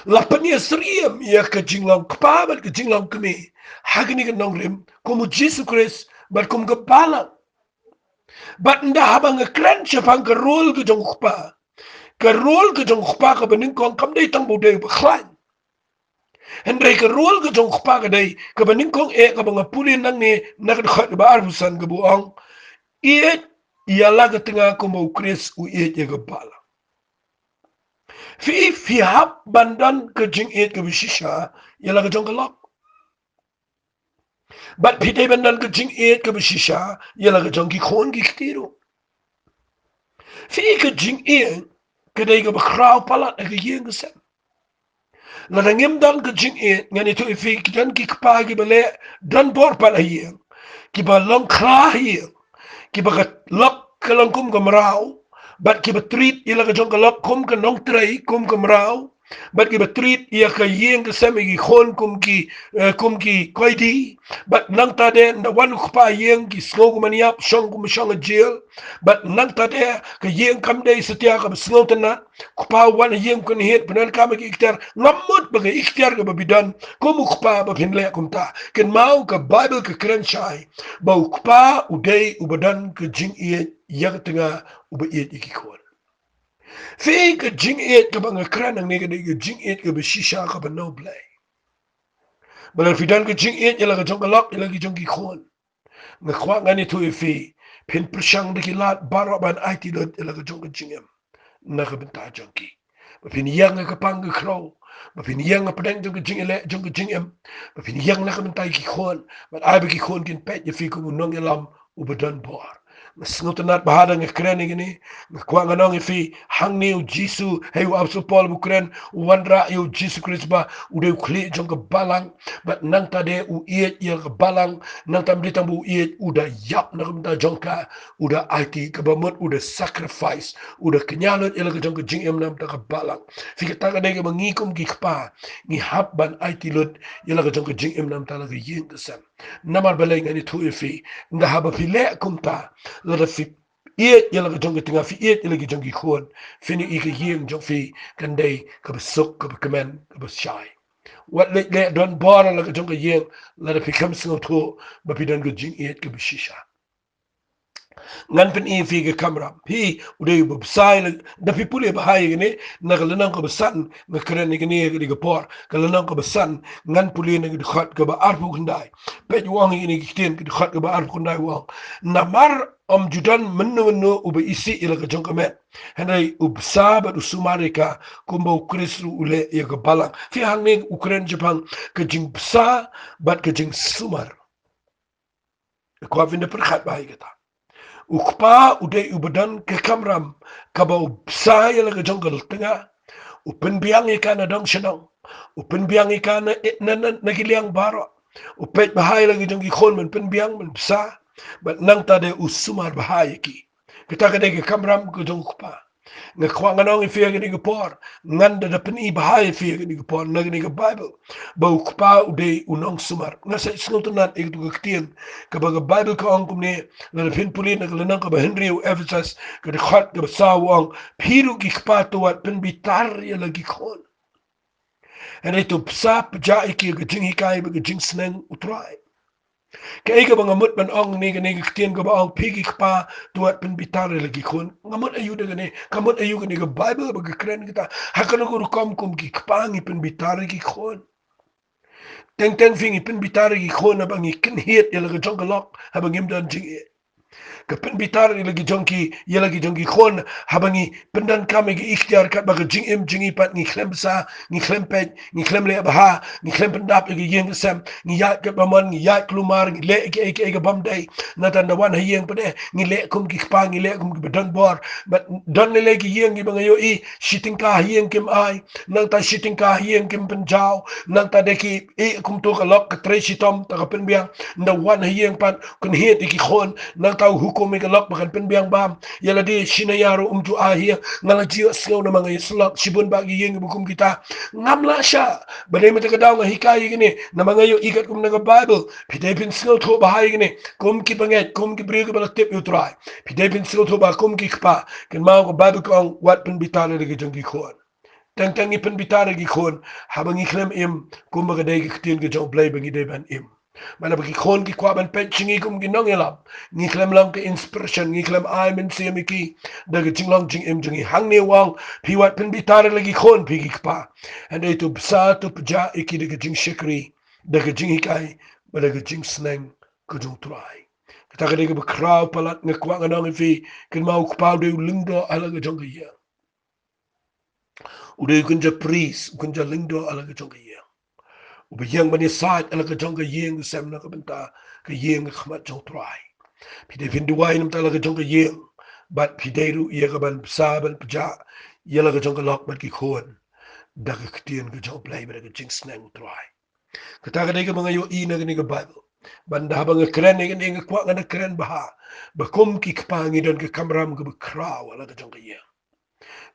La pynïasyriem ïa ka jinglong kpa bad ka jinglong kmie ha kane ka nongrim, kum U Jisu Khrist bad kum ka balang. Bad ynda haba nga kren shaphang ka role ka jong u kpa, ka role ka jong u kpa kaba nyngkong kam dei tang ba u dei uba khlaiñ. Hynrei ka role ka jong u kpa ka dei kaba nyngkong eh, kaba nga pule nangne na ka dkhot kaba arphew san, kaba ong, ïeit ïa la ka tnga kumba U Khrist u ïeit ïa ka balang. Phi, phi hap ban don ka jingïeit kaba shisha ïa la ka jong ka lok. Bad phi dei ban don ka jingïeit kaba shisha ïa la ka jong ki khun ki kti ruh. Phi, ka jingïeit ka dei kaba khraw palat ha ka ïing ka sem. Lada ngim don ka jingïeit, ngan ïathuh ïa phi, ki don ki kpa kiba leh donbor pat ha ïing, kiba long khra ha ïing, kiba ka lok ka long kum ka mraw, bad kiba treat ïa la ka jong ka lok kum ka nongtrei, kum ka mraw, bad kiba treat ïa ka ïing ka sem, ïa ki khun kum ki, eh, kum ki koidi. Bad nangta de, nda wan u kpa ïing, ki sngew kum ban ïap, shong kum shong ha jel. Bad nangta de, ka ïing kam dei satia kaba sngewtynnat. Kpa wan ha ïing, kynhied, pyndonkam ïa ka iktiar. Ngam mut ba ka iktiar kaba phi don kum u kpa ba phin leh kumta. Kynmaw, ka Baibl ka kren shai ba u kpa u dei uba don ka jingïeit ïa ka tnga, uba ïeit ïa ki khun. Phi, ka jingïeit kaba nga kren hangne ka dei ka jingïeit kaba shisha, kaba na U Blei. Ba lada phi don ka jingïeit ïa la ka jong ka lok, ïa la ka jong ki khun, nga kwah ngan ïathuh ïa phi, phin pyrshang da ki lad baroh ban aiti lut ïa la ka jong ka jingim na ka bynta jong ki. Ba phin ïeng ha ka pang ka khrew, ba phin ïeng hapdeng jong ka jingïaleh jong ka jingim, ba phin ïeng na ka bynta ki khun, bad ai ba ki khun kin peit ïa phi kum u nongïalam uba donbor. Nga sngewtynnat ba haba nga kren ïa kine, nga kwah ngan ong ïa phi, hangne u Jisu, hei, u Apostol Paul u kren, u wanrah ïa u Jisu Khrist ba u dei u khlieh jong ka balang, bad nangta de u ïeit ïa ka balang, nangta ym dei tang ba u ïeit, u da ïap na ka bynta jong ka, u da aiti, kaba mut u da sacrifice, u da kñia lut ïa la ka jong ka jingim na ka bynta ka balang. Phi, kata ka dei kaba ngi kum ki kpa ngi hap ban aiti lut ïa la ka jong ka jingim na ka bynta la ka ïing ka sem. Namar balei, ngan ïathuh ïa phi, nga, haba phi leh kumta, lada phi ïeit ïa la ka jong ka tnga, phi ïeit ïa la ka jong ki khun, phin ïohi ka ïing jong phi kan dei kaba suk, kaba kmen, kaba shai. Wat leh leh donbor ha la ka jong ka ïing lada phi khlem sngewthuh ba phi don ka jingïeit kaba shisha. Ngan pyni ïa phi ka kamram. Phi, u dei uba bsa ïa la, da phi pule bha ïa kane, na ka lynnong kaba san, nga kren ïa kane ha kane ka por, ka lynnong kaba san, ngan pule na ka dkhot kaba arphew khyndai. Peit, u ong ïa kane ka ktien, ka dkhot kaba arphew khyndai, u ong: Namar ym ju don mynno mynno uba isih ïa la ka jong ka met, hynrei u bsa bad u sumar ïa ka, kumba u Khrist ruh u leh ïa ka balang. Phi, hangne u kren shaphang ka jingbsa bad ka jingsumar. Nga kwah phin da pyrkhat bha ïa kata. U kpa u dei uba don ka kamram kaba u bsa ïa la ka jong ka tnga, u pynbiang ïa ka na dong shnong, u pynbiang ïa ka na, na, na, na ki liang baroh, u peit bha ïa la ka jong ki khun, ban pynbiang, ban bsa, bad nangta de u sumar bha ïa ki. Kata ka dei ka kamram ka jong u kpa. Nga kwah ngan ong ïa phi ha kane ka por, ngan da, da pyni bha ïa phi ha kane ka por na kane ka Baibl, ba u kpa u dei u nongsumar. Nga sa sngewtynnat ïa katu ka ktien kaba ka Baibl ka ong kumne, lada phin pule na ka lynnong kaba hynriew Ephesus, ka dkhot kaba saw, u ong: Phi ruh ki kpa, to wat pynbitar ïa la ki khun, hynrei to bsa pjah ïa ki ha ka jinghikai bad ka jingsneng U Trai. Kaei kaba nga mut ban ong ne, kane ka ktien kaba ong phi ki kpa to wat pynbitar ïa la ki khun? Nga mut aïu da kane? Ka mut aïu kane ka Baibl ba ka kren kata? Ha kano ka rukom kum ki kpa ngi pynbitar ïa ki khun? Teng teng phi ngi pynbitar ïa ki khun haba ngi kynhied ïa la ka jong ka lok, haba ngim don jingïeit. Ka pynbitar ïa la ki jong ki, ïa la ki jong ki khun, haba ngi pyndonkam ïa ki iktiar katba ka jingim jong ngi pat ngi khlem bsa, ngi khlem peit, ngi khlem leh bha, ngi khlem pyndap ïa ka ïing ka sem, ngi ïaid katba mon, ngi ïaid kulmar, ngi leh kiei kiei kaba ym dei. Nangta ynda wan ha ïing pat de, ngi leh kum ki kpa, ngi leh kum kiba donbor. Bad don lei lei ki ïing kiba nga ïohi, shi tyngka ha ïing kim ai, nangta shi tyngka ha ïing kim pynjaw, nangta de ki ïeh kumto ka lok ka trei shitom, ta ka pynbiang. Ynda wan ha ïing pat, kynhied ïa ki khun, nangta u hukum ïa ka lok ba kan pynbiang bam. Ïa lade shi naiar ruh um ju ai ha ïing. Nga la ju ïohsngew namar nga ïohsngew shibun bah ki ïing kiba kum kita. Ngam lah shah ba dei mynta ka daw nga hikai ïa kine, namar nga ïohi katkum na ka Baibl. Phi dei phin sngewthuh bha ïa kine, kum ki bangeit, kum ki briew kiba la tip ïa U Trai. Phi dei phin sngewthuh bha kum ki kpa. Kynmaw ka Baibl ka ong wat pynbitar ïa la ki jong ki khun. Teng teng ngi pynbitar ïa ki khun haba ngi khlem im kumba ka dei ka ktien ka jong U Blei ba ngi dei ban im. Namar ba ki khun ki kwah ban peit sha ngi kum ki nongïalam. Ngi khlem long ka inspiration, ngi khlem ai mynsiem ïa ki da ka jinglong jingim jong ngi. Hangne u ong phi wat pynbitar ïa la ki khun, phi ki kpa, hynrei to bsa, to pjah ïa ki da ka jingshakri, da ka jinghikai bad da ka jingsneng ka jong U Trai. Kata ka dei kaba khraw palat. Nga kwah ngan ong ïa phi, kynmaw u kpa u dei u lyngdoh ha la ka jong ka ïing. U dei u kynja priest, u kynja lyngdoh ha la ka jong ka ïing. Uba ïeng ban ïasaid ha la ka jong ka ïing ka sem na ka bynta ka ïing ka khmat jong U Trai. Phi dei phin duwai na ka bynta la ka jong ka ïing. Bad phi dei ruh ïa ka ban bsa ban pjah ïa la ka jong ka lok bad ki khun da ka ktien ka jong U Blei bad da ka jingsneng U Trai. Kata ka dei kaba nga ïohi na kane ka Baibl. Bad haba nga kren ïa kane nga kwah ngan da kren bha ba kum ki kpa ngi don ka kamram kaba khraw ha la ka jong ka ïing.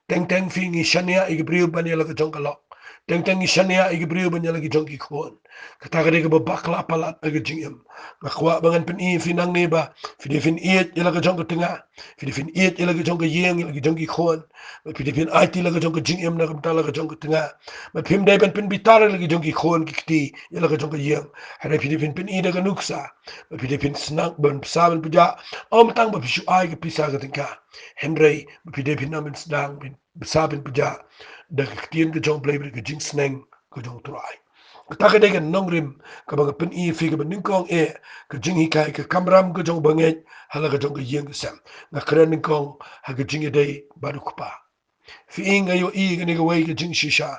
Teng teng phi ngi shaniah ïa ki briew ban ïa la ka jong ka lok. Teng teng ngi shaniah ïa ki briew ban ïa la ki jong ki khun. Kata ka dei kaba bakla palat ha ka jingim. Nga kwah ba ngan pyni ïa phi nangne ba phi dei phin ïeit ïa la ka jong ka tnga. Phi dei phin ïeit ïa la ka jong ka ïing, ïa la ka jong ki khun. Bad phi dei phin aiti la ka jong ka jingim na ka bynta la ka jong ka tnga. Bad phim dei ban pynbitar ïa la ka jong ki khun ki kti ïa la ka jong ka ïing. Hynrei phi dei phin pyni da ka nuksa. Bad phi dei phin sneng ban bsa ban pjah. Ym tang ba phi shu ai ka pisa ka tyngka. Hynrei ba phi dei phin nang ban sdang ban bsa ban pjah da ka ktien ka jong U Blei bad ka jingsneng ka jong U Trai. Kata ka dei ka nongrim kaba nga pyni ïa phi kaba nyngkong eh, ka jinghikai ka kamram ka jong u bangeit ha la ka jong ka ïing ka sem. Nga kren nyngkong ha ka jingïadei bad u kpa. Phi i, nga ïohi kane kawei ka jingshisha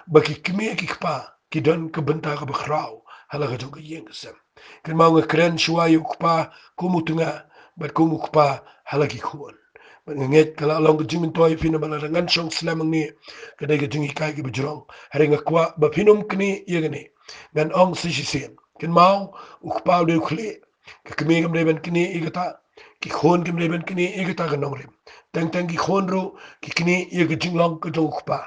ba ki kmie ki kpa ki don ka bynta kaba khraw ha la ka jong ka ïing ka sem. Kynmaw nga kren shuwa ïa u kpa kum u tnga bad kum u kpa ha la ki khun. Bad nga ngeit ka la long ka jingmyntoi ïa phi namar lada ngan shong slem hangne ka dei ka jinghikai kaba jrong. Hynrei nga kwah ba phin ym knieh ïa kane. Ngan ong sa shisien. Kynmaw u kpa u dei u khlieh. Ka kmie kam dei ban knieh ïa kata. Ki khun kim dei ban knieh ïa kata ka nongrim. Teng teng ki khun ruh ki knieh ïa ka jinglong ka jong u kpa.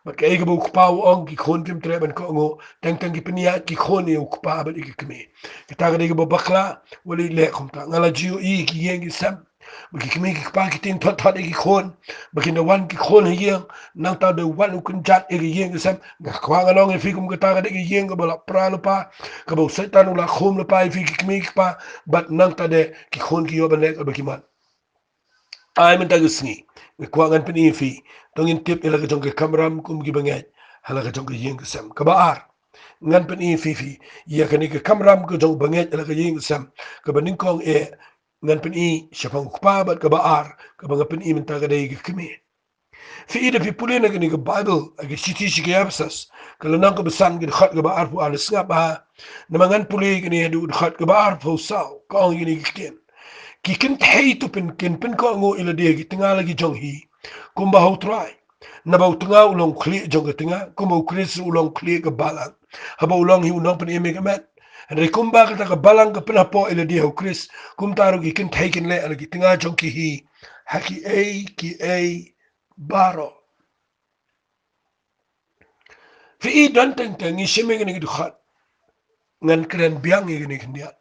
Bad kaei kaba u kpa u ong ki khun kim treh ban kohnguh. Teng teng ki pynïaid ki khun ïa u kpa bad ïa ki kmie. Kata ka dei kaba bakla. Wat leh kumta. Nga la ju ïohi ki ïing ki sem ba ki kmie ki kpa ki tieng thot thot ïa ki khun. Ba kin da wan ki khun ha ïing, nangta da wan u kynjat ïa ka ïing ka sem. Nga kwah ngan ong ïa phi kum kata ka dei ka ïing kaba la pra lypa, kaba u Soitan u la khum lypa ïa phi ki kmie ki kpa. Bad nangta de ki khun ki ïoh ban leh kaba ki mon. Ai mynta ka sngi nga kwah ngan pyni ïa phi, to ngin tip ïa la ka jong ka kamram kum ki bangeit ha la ka jong ka ïing ka sem. Kaba ar, ngan pyni ïa phi, phi ïa kane ka kamram ka jong u bangeit ha la ka ïing ka sem. Kaba nyngkong eh, ngan pyni shaphang u kpa bad kaba ar kaba nga pyni mynta ka dei ka kmie. Phi i, da phi pule na kane ka Baibl ha ka shithi sha ki Ephesos, ka lynnong kaba san, ka dkhot kaba arphew ar, sngap bha. Namar ngan pule kane haduh dkhot kaba arphew saw, ka ong kine ki ktien. Ki kynthei to pyn, kin pynkohnguh ïa lade ha ki tnga la ki jong hi kumba ha u Trai. Naba u tnga u long u khlieh jong ka tnga, kumba u Khrist u long u khlieh ka balang, haba u long hi u nongpynim ïa ka met. Hynrei kumba kata ka balang ka pynhapoh ïa lade ha u Khrist, kumta ruh ki kynthei kin leh ha la ki tnga jong ki hi ha kiei kiei baroh. Phi i, don teng teng ngi shim ïa kane ka dkhot, ngan kren biang ïa kane khyndiat.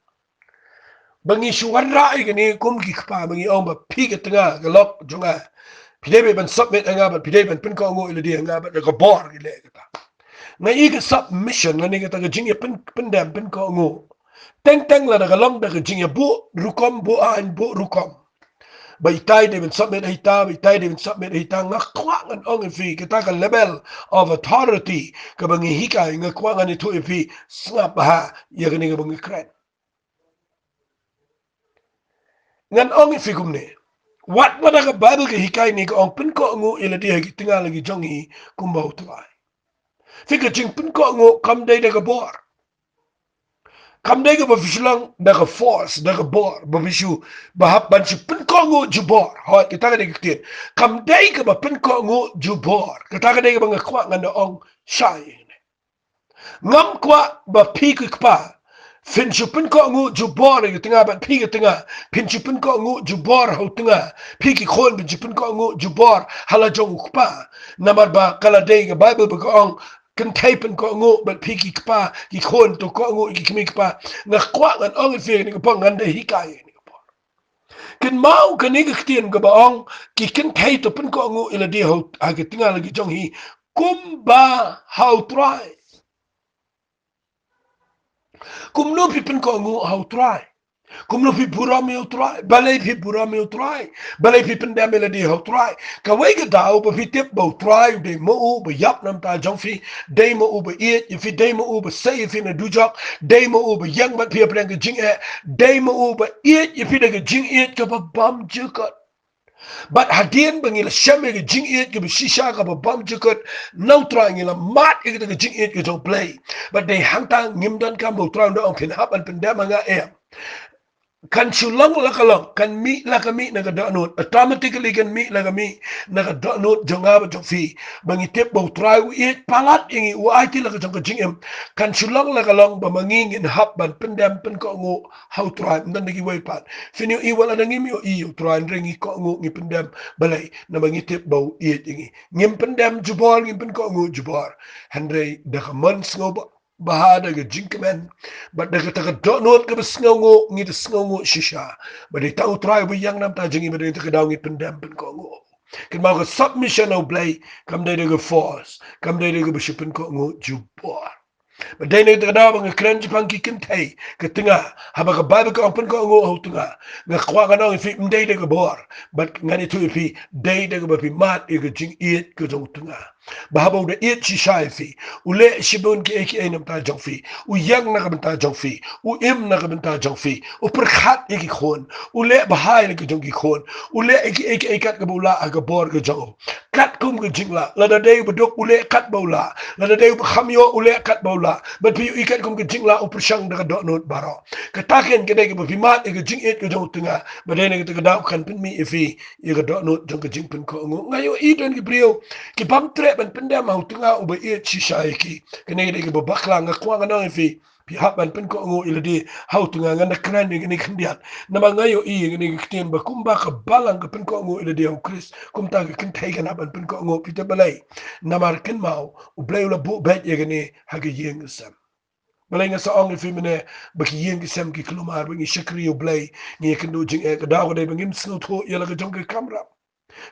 Ba ngi shu wanrah ïa kane kum ki kpa, ba ngi ong ba phi ka tnga ka lok jong nga, phi dei ban submit ha nga bad phi dei ban pynkohnguh ïa lade ha nga bad da ka bor ki leh kata. Nga i ka submission lane kata ka jingïa pyn, pyndem pynkohnguh, teng teng lada ka long da ka jingïa buh rukom, buh aiñ, buh rukom. Ba itai dei ban submit ha ita, ba itai dei ban submit ha ita. Nga kwah ngan ong ïa phi, kata ka level of authority kaba ngi hikai, nga kwah ngan ïathuh ïa phi, sngap bha ïa kane kaba nga kren. Ngan ong ïa phi kumne. Wat lada ka Baibl ka hikai ne ka ong pynkohnguh ïa lade ha ki tnga la ki jong hi kumba u Trai. Phi, ka jingpynkohnguh kam dei da ka bor. Kam dei kaba phi shu long da ka force, da ka bor, ba phi shu, ba hap ban shu pynkohnguh jubor. Hooid, kata ka dei ka ktien. Kam dei kaba pynkohnguh jubor. Kata ka dei kaba nga kwah ngan da ong shai. Ngam kwah ba phi ki kpa phin shu pynkohnguh jubor ïa ka tnga, bad phi ka tnga phin shu pynkohnguh jubor ha u tnga. Phi ki khun phin shu pynkohnguh jubor ha la jong u kpa. Namar ba ka la dei ka Baibl ba ka ong kynthei pynkohnguh, bad phi ki kpa, ki khun to kohnguh ïa ki kmie ki kpa. Nga kwah ngan ong ïa phi kane ka por, ngan da hikai ïa kane ka por. Kynmaw kane ka ktien kaba ong ki kynthei to pynkohnguh ïa lade ha u, ha ki tnga la ki jong hi kumba ha u Trai. Kumno phi pynkohnguh ha u Trai? Kumno phi burom ïa u Trai? Balei phi burom ïa u Trai? Balei phi pyndem ïa lade ha u Trai? Kawei ka daw ba phi tip ba u Trai u dei ma u ba ïap na ka bynta jong phi, dei ma u ba ïeit ïa phi, dei ma u ba sei ïa phi na dujok, dei ma u ba ïeng bad phi hapdeng ka jingeh, dei ma u ba ïeit ïa phi da ka jingïeit kaba bymjukut. Bad hadien ba ngi la shem ïa ka jingïeit kaba shisha kaba bymjukut na u Trai, ngi la mad ïa kata ka jingïeit ka jong u Blei. Bad dei hangta ngim donkam ba u Trai un da ong phin hap ban pyndem ha nga, em. Kan shu long la ka long, kan mih la ka mih na ka dohnud, automatically kan mih la ka mih na ka dohnud jong nga bad jong phi. Ba ngi tip ba U Trai u ïeit palat ïa ngi, u aiti la ka jong ka jingim. Kan shu long la ka long ba ma ngi ngin hap ban pyndem pynkohnguh ha U Trai, ym don da kiwei pat. Phin ïohi wat la ngim ïohi ïa U Trai, hynrei ngi kohnguh, ngi pyndem. Balei? Namar ngi tip ba u ïeit ïa ngi. Ngim pyndem jubor, ngim pynkohnguh jubor. Hynrei da ka mon sngewbha, bha da ka jingkmen bad da kata ka dohnud kaba sngewnguh, ngi da sngewnguh shisha ba dei tang U Trai uba ïeng na ka bynta jong ngi, bad da kata ka daw ngi pyndem pynkohnguh. Kynmaw, ka submission ha U Blei kam dei da ka force, kam dei da kaba shu pynkohnguh jubor. Bad dei na kata ka daw ba nga kren shaphang ki kynthei ka tnga. Haba ka Baibl ka ong pynkohnguh ha u tnga, nga kwah ngan ong ïa phi, ym dei da ka bor. Bad ngan ïathuh ïa phi, dei da kaba phi mad ïa ka jingïeit ka jong u tnga. Ba haba u da ïeit shisha ïa phi, u leh shibun kiei kiei na ka bynta jong phi, u ïeng na ka bynta jong phi, u im na ka bynta jong phi, u pyrkhat ïa ki khun, u leh bha ïa la ka jong ki khun, u leh ïa kiei kiei kat kaba u lah ha ka bor ka jong u. Katkum ka jinglah, lada dei uba duk u leh kat ba u lah, lada dei uba kham ïoh u leh kat ba u lah. Bad phi ïohi katkum ka jinglah u pyrshang da ka dohnud baroh. Kata keiñ ka dei kaba phi mad ïa ka jingïeit ka jong u tnga. Bad dei na kata ka daw kan pynmih ïa phi ïa ka dohnud jong ka jingpynkohnguh. Nga ïohi don ki briew ki bym treh ban pyndem ha u tnga uba ïeit shisha ïa ki. Kane ka dei kaba bakla, nga kwah ngan ong ïa phi, phi hap ban pynkohnguh ïa lade ha u tnga. Ngan da kren ïa kane khyndiat namar nga ïohi ïa kane ka ktien ba kumba ka balang ka pynkohnguh ïa lade ha U Khrist, kumta ka kynthei kan hap ban pynkohnguh. Phi tip balei? Namar kynmaw, U Blei u la buh beit ïa kane ha ka ïing ka sem. Balei nga sa ong ïa phi mynne ba ki ïing ki sem ki kulmar, ba ngi shakri U Blei, ngi ïakynduh jingeh? Ka daw ka dei ba ngim sngewthuh ïa la ka jong ka kamram.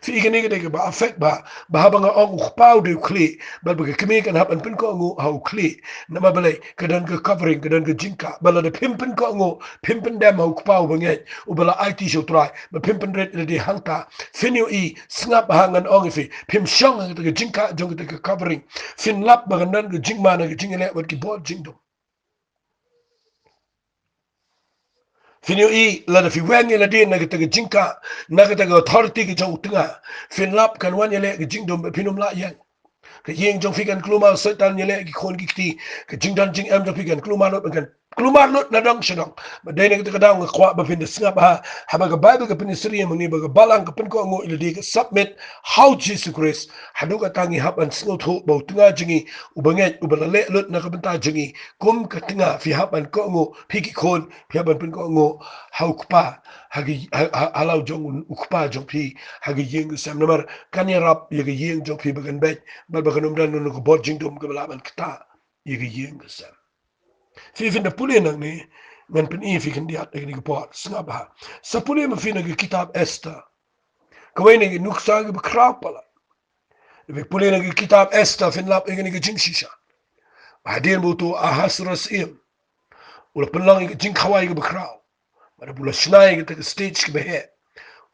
Phi i, kane ka dei kaba affect bha, ba haba nga ong u kpa u dei u khlieh, bad ba ka kmie kan hap ban pynkohnguh ha u khlieh. Namar balei? Ka don ka covering, ka don ka jingkah. Bad lada phim pynkohnguh, phim pyndem ha u kpa uba ngeit, uba la aiti sha U Trai, bad phim pynrit ïa lade hangta, phin ïohi, sngap bha, ngan ong ïa phi, phim shong ha kata ka jingkah jong kata ka covering. Phin lap ba kan don ka jingma na ka jingïaleh bad ki bor jingdum. Phin ïohi, lada phi weng ïa lade na kata ka jingkah, na kata ka authority ka jong u tnga, phin lap kan wan ïaleh ka jingdum, phin ym lah ïeng. Ka ïing jong phi kan kulmar, Soitan ïaleh ki khun ki kti, ka jingdon jingem jong phi kan kulmar lut, kan kulmar lut na dong sha dong. Bad dei na kata ka daw nga kwah ba phin da sngap bha, haba ka Baibl ka pynsyriem ïa ngi ba ka balang ka pynkohnguh ïa lade, ka submit ha U Jisu Khrist. Haduh katta ngi hap ban sngewthuh ba u tnga jong ngi uba ngeit, uba la leh lut na ka bynta jong ngi, kum ka tnga phi hap ban kohnguh, phi ki khun, phi hap ban pynkohnguh ha u kpa, ha ki, ha, ha, ha la u jong u kpa jong phi ha ka ïing ka sem. Namar kan ïarap ïa ka ïing jong phi ba kan beit, bad ba kan ym don ka bor jingdum kaba lah ban ktah ïa ka ïing ka sem. Phi, phin da pule nangne, ngan pyni ïa phi khyndiat ha kane ka por, sngap bha. Sa pule ma phi na ka kitab Esther. Kawei na ki nuksa kiba khraw palat. Phi pule na ka kitab Esther, phin lap ïa kane ka jingshisha. Ba hadien ba uto u Ahasuerus im, u la pynlong ïa ka jingkhawai kaba khraw. Bad u la shna ïa kata ka stage kaba heh.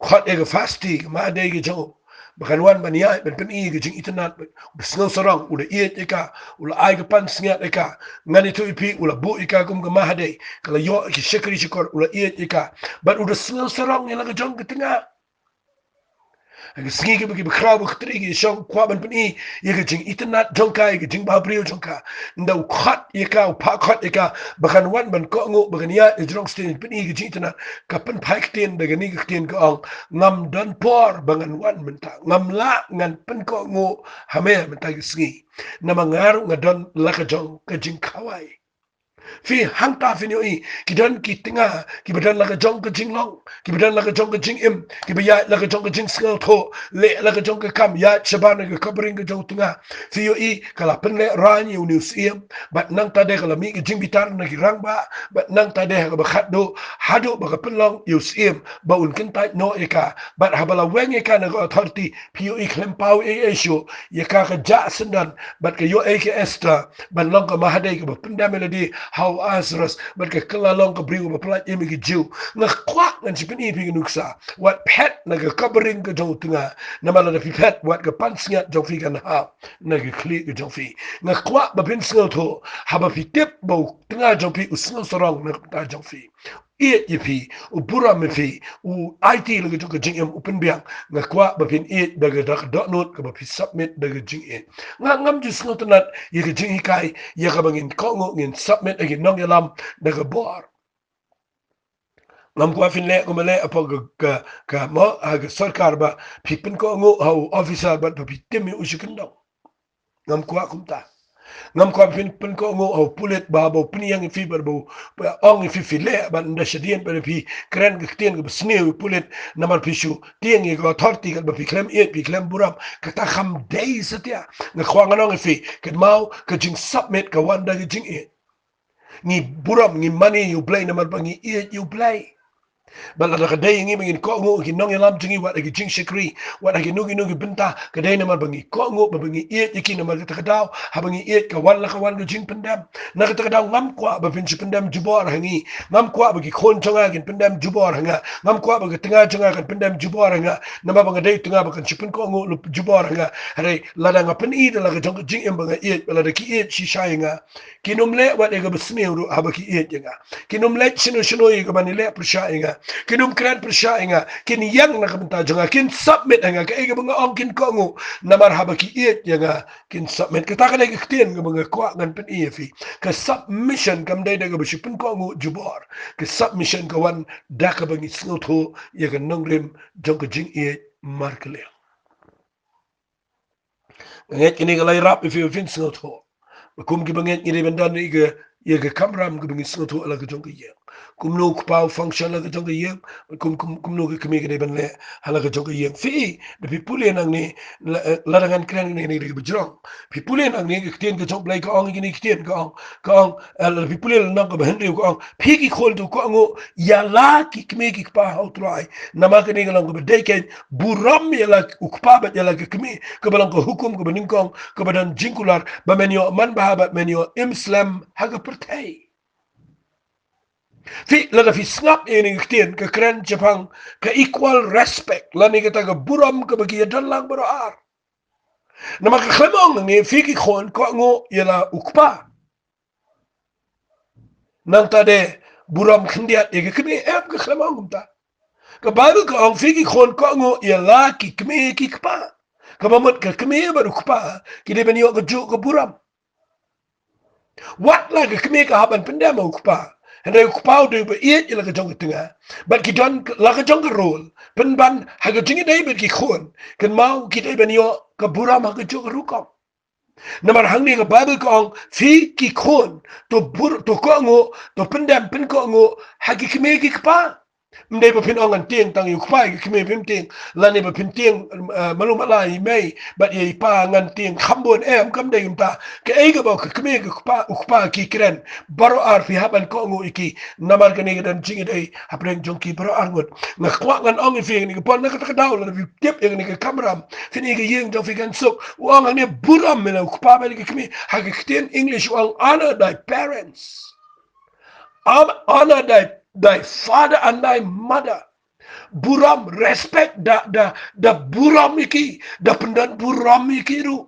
Khot ïa ka Vashti, ka Mahadei ka jong u, ba kan wan ban ïaid ban pyni ïa ka jingitynnad. Bad u da sngewsarong, u da ïeit ïa ka, u la ai ka pansngiat ïa ka. Ngan ïathuh ïa phi, u la buh ïa ka kum ka Mahadei, ka la ïoh ïa ki shakri shakor, u la ïeit ïa ka. Bad u da sngewsarong ïa la ka jong ka tnga. Ha ka sngi kaba, kiba khraw ba khatri ki shong, kwah ban pyni ïa ka jingitynnad jong ka, ïa ka jingbhabriew jong ka. Ynda u khot ïa ka, u phah khot ïa ka ba kan wan ban kohnguh, ba kan ïaid ha jrong stage pyni ïa ka jingitynnad, ka pynphai ktien da kane ka ktien, ka ong, ngam don por ba ngan wan mynta. Ngam lah ngan pynkohnguh ha me mynta ka sngi. Namar nga ruh nga don la ka jong ka jingkhawai. Phi, hangta phin ïohi, ki don ki tnga kiba don la ka jong ka jinglong, kiba don la ka jong ka jingim, kiba ïaid la ka jong ka jingsngewthuh, leh la ka jong ka kam, ïaid shabar na ka covering ka jong u tnga. Phi ïohi, ka la pynlehrain ïa une u syiem, bad nangta de ka la mih ka jingbitar na ki rangbah, bad nangta de ha kaba khatduh, haduh ba ka pynlong ïa u syiem ba un kyntait noh ïa ka. Bad haba la weng ïa ka na ka authority, phi ïohi, khlem paw ei ei shuh, ïa ka ka jah syndon, bad ka ïoh ei ka Esther ban long ka Mahadei kaba pyndem ïa lade ha u Ahasuerus, bad ka kylla long ka briew ba pyllait im ïa ki Jiw. Nga kwah ngan sa pyni ïa phi ka nuksa, wat phet na ka covering ka jong u tnga, namar lada phi phet, wat ka pansngiat jong phi kan hap na ka khlieh ka jong phi. Nga kwah ba phin sngewthuh, haba phi tip ba u tnga jong phi u sngewsarong na ka bynta jong phi, ïeit ïa phi, u burom ïa phi, u aiti la ka jong ka jingim, u pynbiang, nga kwah ba phin ïeit da ka, da ka dohnud kaba phi submit da ka jingïeit. Nga ngam ju sngewtynnad ïa ka jinghikai ïa kaba ngin kohnguh, ngin submit ha ki nongïalam da ka bor. Ngam kwah phin leh kumba leh hapoh ka, ka, ka mo, ha ka sorkar ba phi pynkohnguh ha u officer bad ba phi tim ïa u sha kyndong. Ngam kwah kumta. Ngam kwah phin pynkohnguh ha u pulit ba, ba u pynïeng ïa phi bad ba u, ba ong ïa phi phi leh bad ynda shadien bad phi kren ka ktien kaba sniew ïa u pulit namar phi shu tieng ïa ka authority katba phi khlem ïeit, phi khlem burom. Kata kam dei satia. Nga kwah ngan ong ïa phi, kynmaw ka jingsubmit ka wan da ka jingïeit. Ngi burom, ngi mane ïa u Blei namar ba ngi ïeit ïa u Blei. Bad lada ka dei ïa ngi ba ngin kohnguh ïa ki nongïalam jong ngi wat ha ki jingshakri, wat ha kino kino ki bynta, ka dei namar ba ngi kohnguh, ba, ba ngi ïeit ïa ki, namar kata ka daw haba ngi ïeit ka wan la ka wan ka jingpyndem. Na kata ka daw ngam kwah ba phin shu pyndem jubor ha ngi. Ngam kwah ba ki khun jong nga kin pyndem jubor ha nga. Ngam kwah ba ka tnga jong nga kan pyndem jubor ha nga. Namar ba nga dei tnga ba kan shu pynkohnguh jubor ha nga. Hynrei lada nga pyni da la ka jong ka jingim ba nga ïeit, ba lada ki ïeit shisha ïa nga, kin ym leh wat ïa kaba sniew ruh haba ki ïeit ïa nga. Kin ym leh shano shano ïa kaban ïaleh pyrshah ïa nga. Kin ym kren pyrshah ïa nga. Kin ïeng na ka bynta jong nga. Kin submit ha nga. Kaei kaba nga ong kin kohnguh. Namar haba ki ïeit ïa nga, kin submit. Kata ka dei ka ktien kaba nga kwah ngan pyni ïa phi. Ka submission kam dei da kaba shu pynkohnguh jubor. Ka submission ka wan da kaba ngi sngewthuh ïa ka nongrim jong ka jingïeit markylliang. Nga ngeit kine ki la ïarap ïa phi ba phin sngewthuh. Ba kum kiba ngeit ngi dei ban don ïa ka, ïa ka kamram kaba ngi sngewthuh ha la ka jong ka ïing. Kumno u kpa u function ha la ka jong ka ïing, kum, kum, kumno ka kmie ka dei ban leh ha la ka jong ka ïing. Phi, da phi pule nangne, la, eh, lada ngan kren nangne, nangne kaba jrong. Phi pule nangne ka ktien ka jong u Blei ka ong kine ki ktien ka ong, ka ong, eh, lada phi pule lynnong kaba hynriew ka ong, phi ki khun to kohnguh ïa la ki kmie ki kpa ha u Trai. Namar kane ka long kaba dei kein, burom ïa la u kpa bad ïa la ka kmie, kaba long ka hukum kaba nyngkong, kaba don jingkular, ba men ïoh manbha bad men ïoh im slem ha ka pyrthei. Phi, lada phi sngap ïa kane ka ktien, ka kren shaphang ka equal respect, lane kata ka burom kaba ki ïadon lang baroh ar. Namar ka khlem ong nangne, phi ki khun kohnguh ïa la u kpa. Nangta de burom khyndiat ïa ka kmie, em, ka khlem ong kumta. Ka Baibl ka ong phi ki khun kohnguh ïa la ki kmie ki kpa. Kaba mut ka kmie bad u kpa ki dei ban ïoh kajuh ka burom. Wat la ka kmie ka hap ban pyndem ha u kpa, hynrei u kpa u dei uba ïeit ïa la ka jong ka tnga. Bad ki don la ka jong ka role pynban ha ka jingïadei bad ki khun. Kynmaw ki dei ban ïoh ka burom ha kajuh ka rukom. Namar hangne ka Baibl ka ong, phi ki khun, to bur, to kohnguh, to pyndem pynkohnguh ha ki kmie ki kpa. Ym dei ba phin ong ngan tieng tang ïa u kpa ïa ki kmie, phim tieng, lane ba phin tieng, eh, malu mala ïa i mei bad ïa i pa, ngan tieng kham bun, em, kam dei kumta. Kaei kaba ka kmie ka kpa, u kpa ki kren, baroh ar phi hap ban kohnguh ïa ki. Namar kane ka don jingïadei hapdeng jong ki baroh ar ngut. Nga kwah ngan ong ïa phi kane ka por, na kata ka daw lada phi tip ïa kane ka kamram, phin ïohi ka ïing jong phi kan suk. U ong hangne, burom ïa la u kpa bad ïa la ka kmie. Ha ka ktien English u ong, "Honor thy parents." Am, honor thy, thy father and thy mother. Burom, respect, da, da, da burom ïa ki, da pyndon burom ïa ki ruh.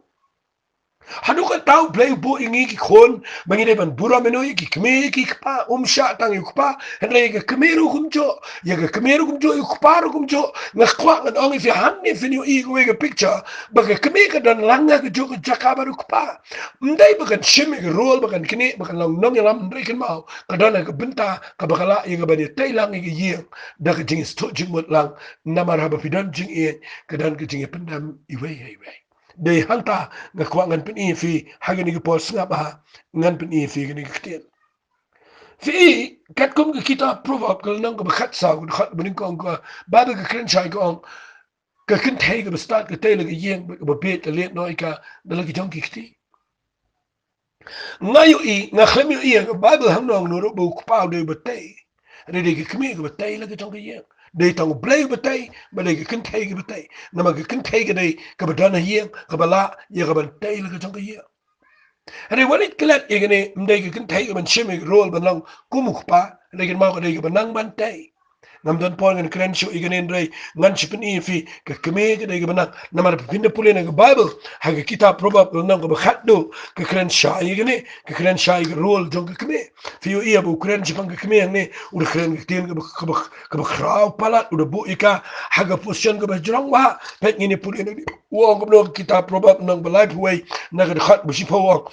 Haduh katta U Blei u buh ïa ngi ki khun ba ngi dei ban burom ïa u, ïa ki kmie, ïa ki kpa, um shah tang ïa u kpa, hynrei ïa ka kmie ruh kumjuh, ïa ka kmie ruh kumjuh, ïa u kpa ruh kumjuh. Nga kwah ngan ong ïa phi, hangne phin ïohi ïa kawei ka picture ba ka kmie ka don lang ha kajuh ka jaka bad u kpa. Ym dei ba kan shim ïa ka role, ba kan knieh, ba kan long nongïalam, hynrei kynmaw, ka don ha ka bynta kaba ka lah ïa ka ban ïatei lang ïa ka ïing da ka jingïasngewthuh jingmut lang. Namar haba phi don jingïeit, ka don ka jingïapyndem iwei ha iwei. Dei hangta nga kwah ngan pyni ïa phi ha kane ka por, sngap bha, ngan pyni ïa phi kane ka ktien. Phi, katkum ka kitab Proverb ka lynnong kaba khatsaw, ka dkhot kaba nyngkong, ka Baibl ka kren shai, ka ong, ka kynthei kaba stad ka tei la ka ïing, bad kaba bieit ka lied noh ïa ka da la ki jong ki kti. Nga ïohi, nga khlem ïohi ha ka Baibl hangno hangno ruh ba u kpa u dei uba tei. Hynrei dei ka kmie kaba tei la ka jong ka ïing. Dei tang U Blei uba tei, bad dei ka kynthei kaba tei. Namar ka kynthei ka dei kaba don ha ïing, kaba lah ïa ka ban tei la ka jong ka ïing. Hynrei wat leit klet ïa kane, ym dei ka kynthei ka ban shim ïa ka role ban long kum u kpa, hynrei kynmaw ka dei kaba nang ban tei. Ngam don por ngan kren shuh ïa kane, hynrei ngan shu pyni ïa phi, ka kmie ka dei kaba nang. Namar phin da pule na ka Baibl, ha ka kitab Proverb ka lynnong kaba khatduh, ka kren shai ïa kane, ka kren shai ïa ka role jong ka kmie. Phi ïohi ba u kren shaphang ka kmie hangne, u da kren ka ktien kaba, kaba, kaba khraw palat, u da buh ïa ka ha ka position kaba jrong bha. Peit, ngin ïa pule nangne, u ong kumno ha ka kitab Proverb lynnong ba laiphew wei, na ka dkhot ba shiphew, u ong,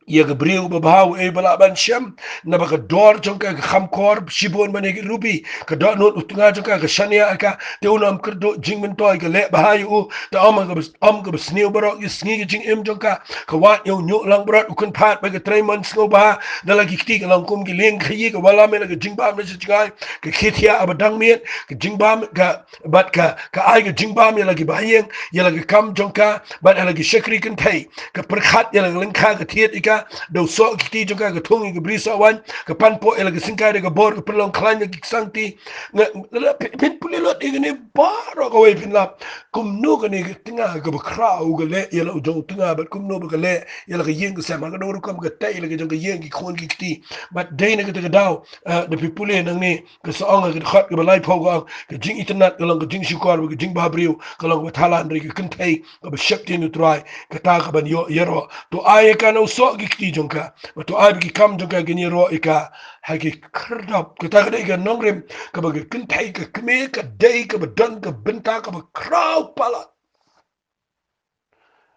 ïa ka briew ba bha, uei ba lah ban shem, naba ka dor jong ka ka kham kor shibun ban ïa ki rubi, ka dohnud u tnga jong ka ka shaniah ïa ka, te un ym kyrduh jingmyntoi, ka leh bha ïa u, te ym ka bas-, ym ka basniew baroh ïa sngi ka jingim jong ka, ka wad ïa u ñiuh langbrot, u kynphad bad ka trei mon sngewbha, da la ki kti ka long kum ki lieng khaïi, ka wallam ïa la ka jingbam na sha jngai, ka khie thiah ba dang miet, ka jingbam ka bad ka, ka ai ka jingbam ïa la ki bahaïing, ïa la ki kam jong ka, bad ïa la ki shakri kynthei, ka pyrkhat ïa la ka lyngkha ka thied ïa ka, da u soh ki kti jong ka, ka thung ïa ka bri soh waiñ, ka panpoh ïa la ka syngkai da ka bor, ka pynlong khlaiñ ïa ki ksangti. Nga, nga, phin, phin pule lut ïa kane baroh kawei phin lap. Kumno kane ka tnga kaba khraw ka leh ïa la u jong u tnga, bad kumno ba ka leh ïa la ka ïing ka sem, ha ka dang rukom ka tei ïa la ka jong ka ïing ki khun ki kti. Bad dei na kata ka daw, eh, da phi pule nangne, ka sa ong ha ka dkhot kaba laiphew ka ong, ka jingitynnad ka long ka jingshukor, bad ka jingbhabriew ka long kaba thala, hynrei ka kynthei kaba sheptieng ïa u Trai, kata ka ban ïoh ïaroh. To ai ïa ka na u soh ki kti jong ka, bad to ai ba ki kam jong ka kin ïaroh ïa ka ha ki khyrdop. Kata ka dei ka nongrim kaba ka kynthei ka kmie ka dei kaba don ka bynta kaba khraw palat.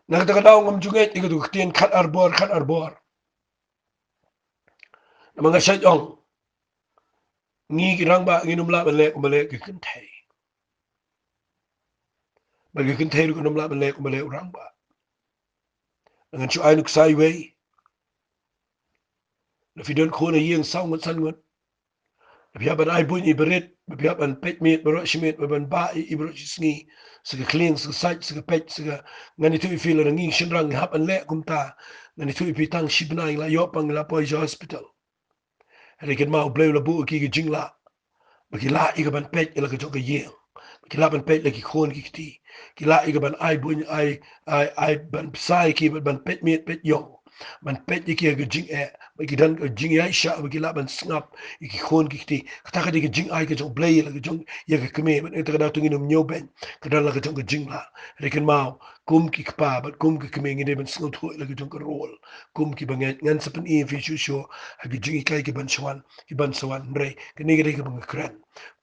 Na kata ka daw ngam ju ngeit ïa kata ka ktien khat ar bor, khat ar bor. Namar nga shait ong, ngi ki rangbah ngin ym lah ban leh kumba leh ki kynthei. Bad ki kynthei ruh kin ym lah ban leh kumba leh u rangbah. Ngan shu ai nuksa iwei. Lada phi don khun ha ïing saw ngut san ngut, lada phi hap ban ai buiñ ïa i barit, lada phi hap ban peit miet baroh shi miet, ban bah ïa i baroh shi sngi, sa ka khlieng, sa ka sait, sa ka peit, sa ka, ngan ïathuh ïa phi, lada ngi shynrang ngi hap ban leh kumta, ngan ïathuh ïa phi, tang shi bnai ngi la ïoh pang, ngi la poi sha hospital. Hynrei kynmaw, U Blei u la buh ïa ki ka jinglah ba ki lah ïa ka ban peit ïa la ka jong ka ïing, ba ki lah ban peit la ki khun ki kti, ki lah ïa ka ban ai buiñ, ai, ai, ai ban bsa ïa ki, ban, ban peit miet peit ïong, ban peit ïa ki ha ka jingeh, ba ki don ka jingïaishah, ba ki lah ban sngap ïa ki khun ki kti. Kata ka dei ka jingai ka jong U Blei ïa la ka jong, ïa ka kmie. Bad ïa kata ka daw to ngin ym ñiewbeiñ, ka don la ka jong ka jinglah. Hynrei kynmaw, kum ki kpa bad kum ki kmie ngi dei ban sngewthuh ïa la ka jong ka role. Kum ki bangeit, ngan sa pyni ïa phi shuh shuh ha ki jinghikai ki ban sa wan, ki ban sa wan, hynrei kane ka dei kaba nga kren.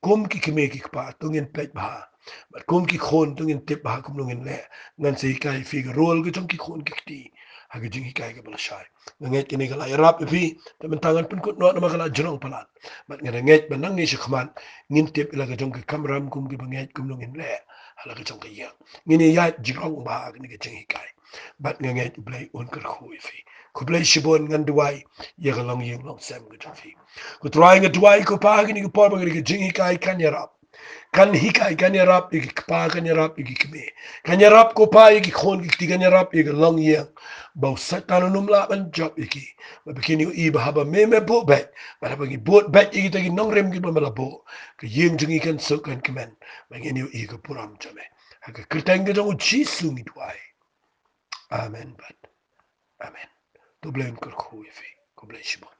Kum ki kmie ki kpa to ngin peit bha, bad kum ki khun to ngin tip bha kumno ngin leh. Ngan sa hikai ïa phi ka role ka jong ki khun ki kti ha ki jinghikai kiba la shai. Nga ngeit kane ka la ïarap ïa phi, te mynta ngan pynkut noh namar ka la jrong palat. Bad nga ngeit ba nangne shakhmat ngin tip ïa la ka jong ka kamram kum ki bangeit kumno ngin leh ha la ka jong ka ïing. Ngin ïaid jrong bha ha kane ka jinghikai. Bad nga ngeit U Blei un kyrkhu ïa phi. Khublei shibun, ngan duwai ïa ka longïing longsem ka jong phi. Ko Trai, nga duwai ko Pa ha kane ka por ba kane ka jinghikai kan ïarap. Kan hikai, kan ïarap ïa ki kpa, kan ïarap ïa ki kmie. Kan ïarap ko Pa ïa ki khun ki kti, kan ïarap ïa ka longïing. Ba u Soitan un ym lah ban jop ïa ki. Ba phin ïohi ba haba me me buh beit, ba haba ngi buh beit ïa kita ki nongrim kiba me la buh, ka ïing jong ngi kan suk kan kmen. Ba ngin ïohi ka burom jong me. Ha ka kyrteng ka jong U Jisu ngi duwai. Amen bad amen. To U Blei un kyrkhu ïa phi. Khublei shibun.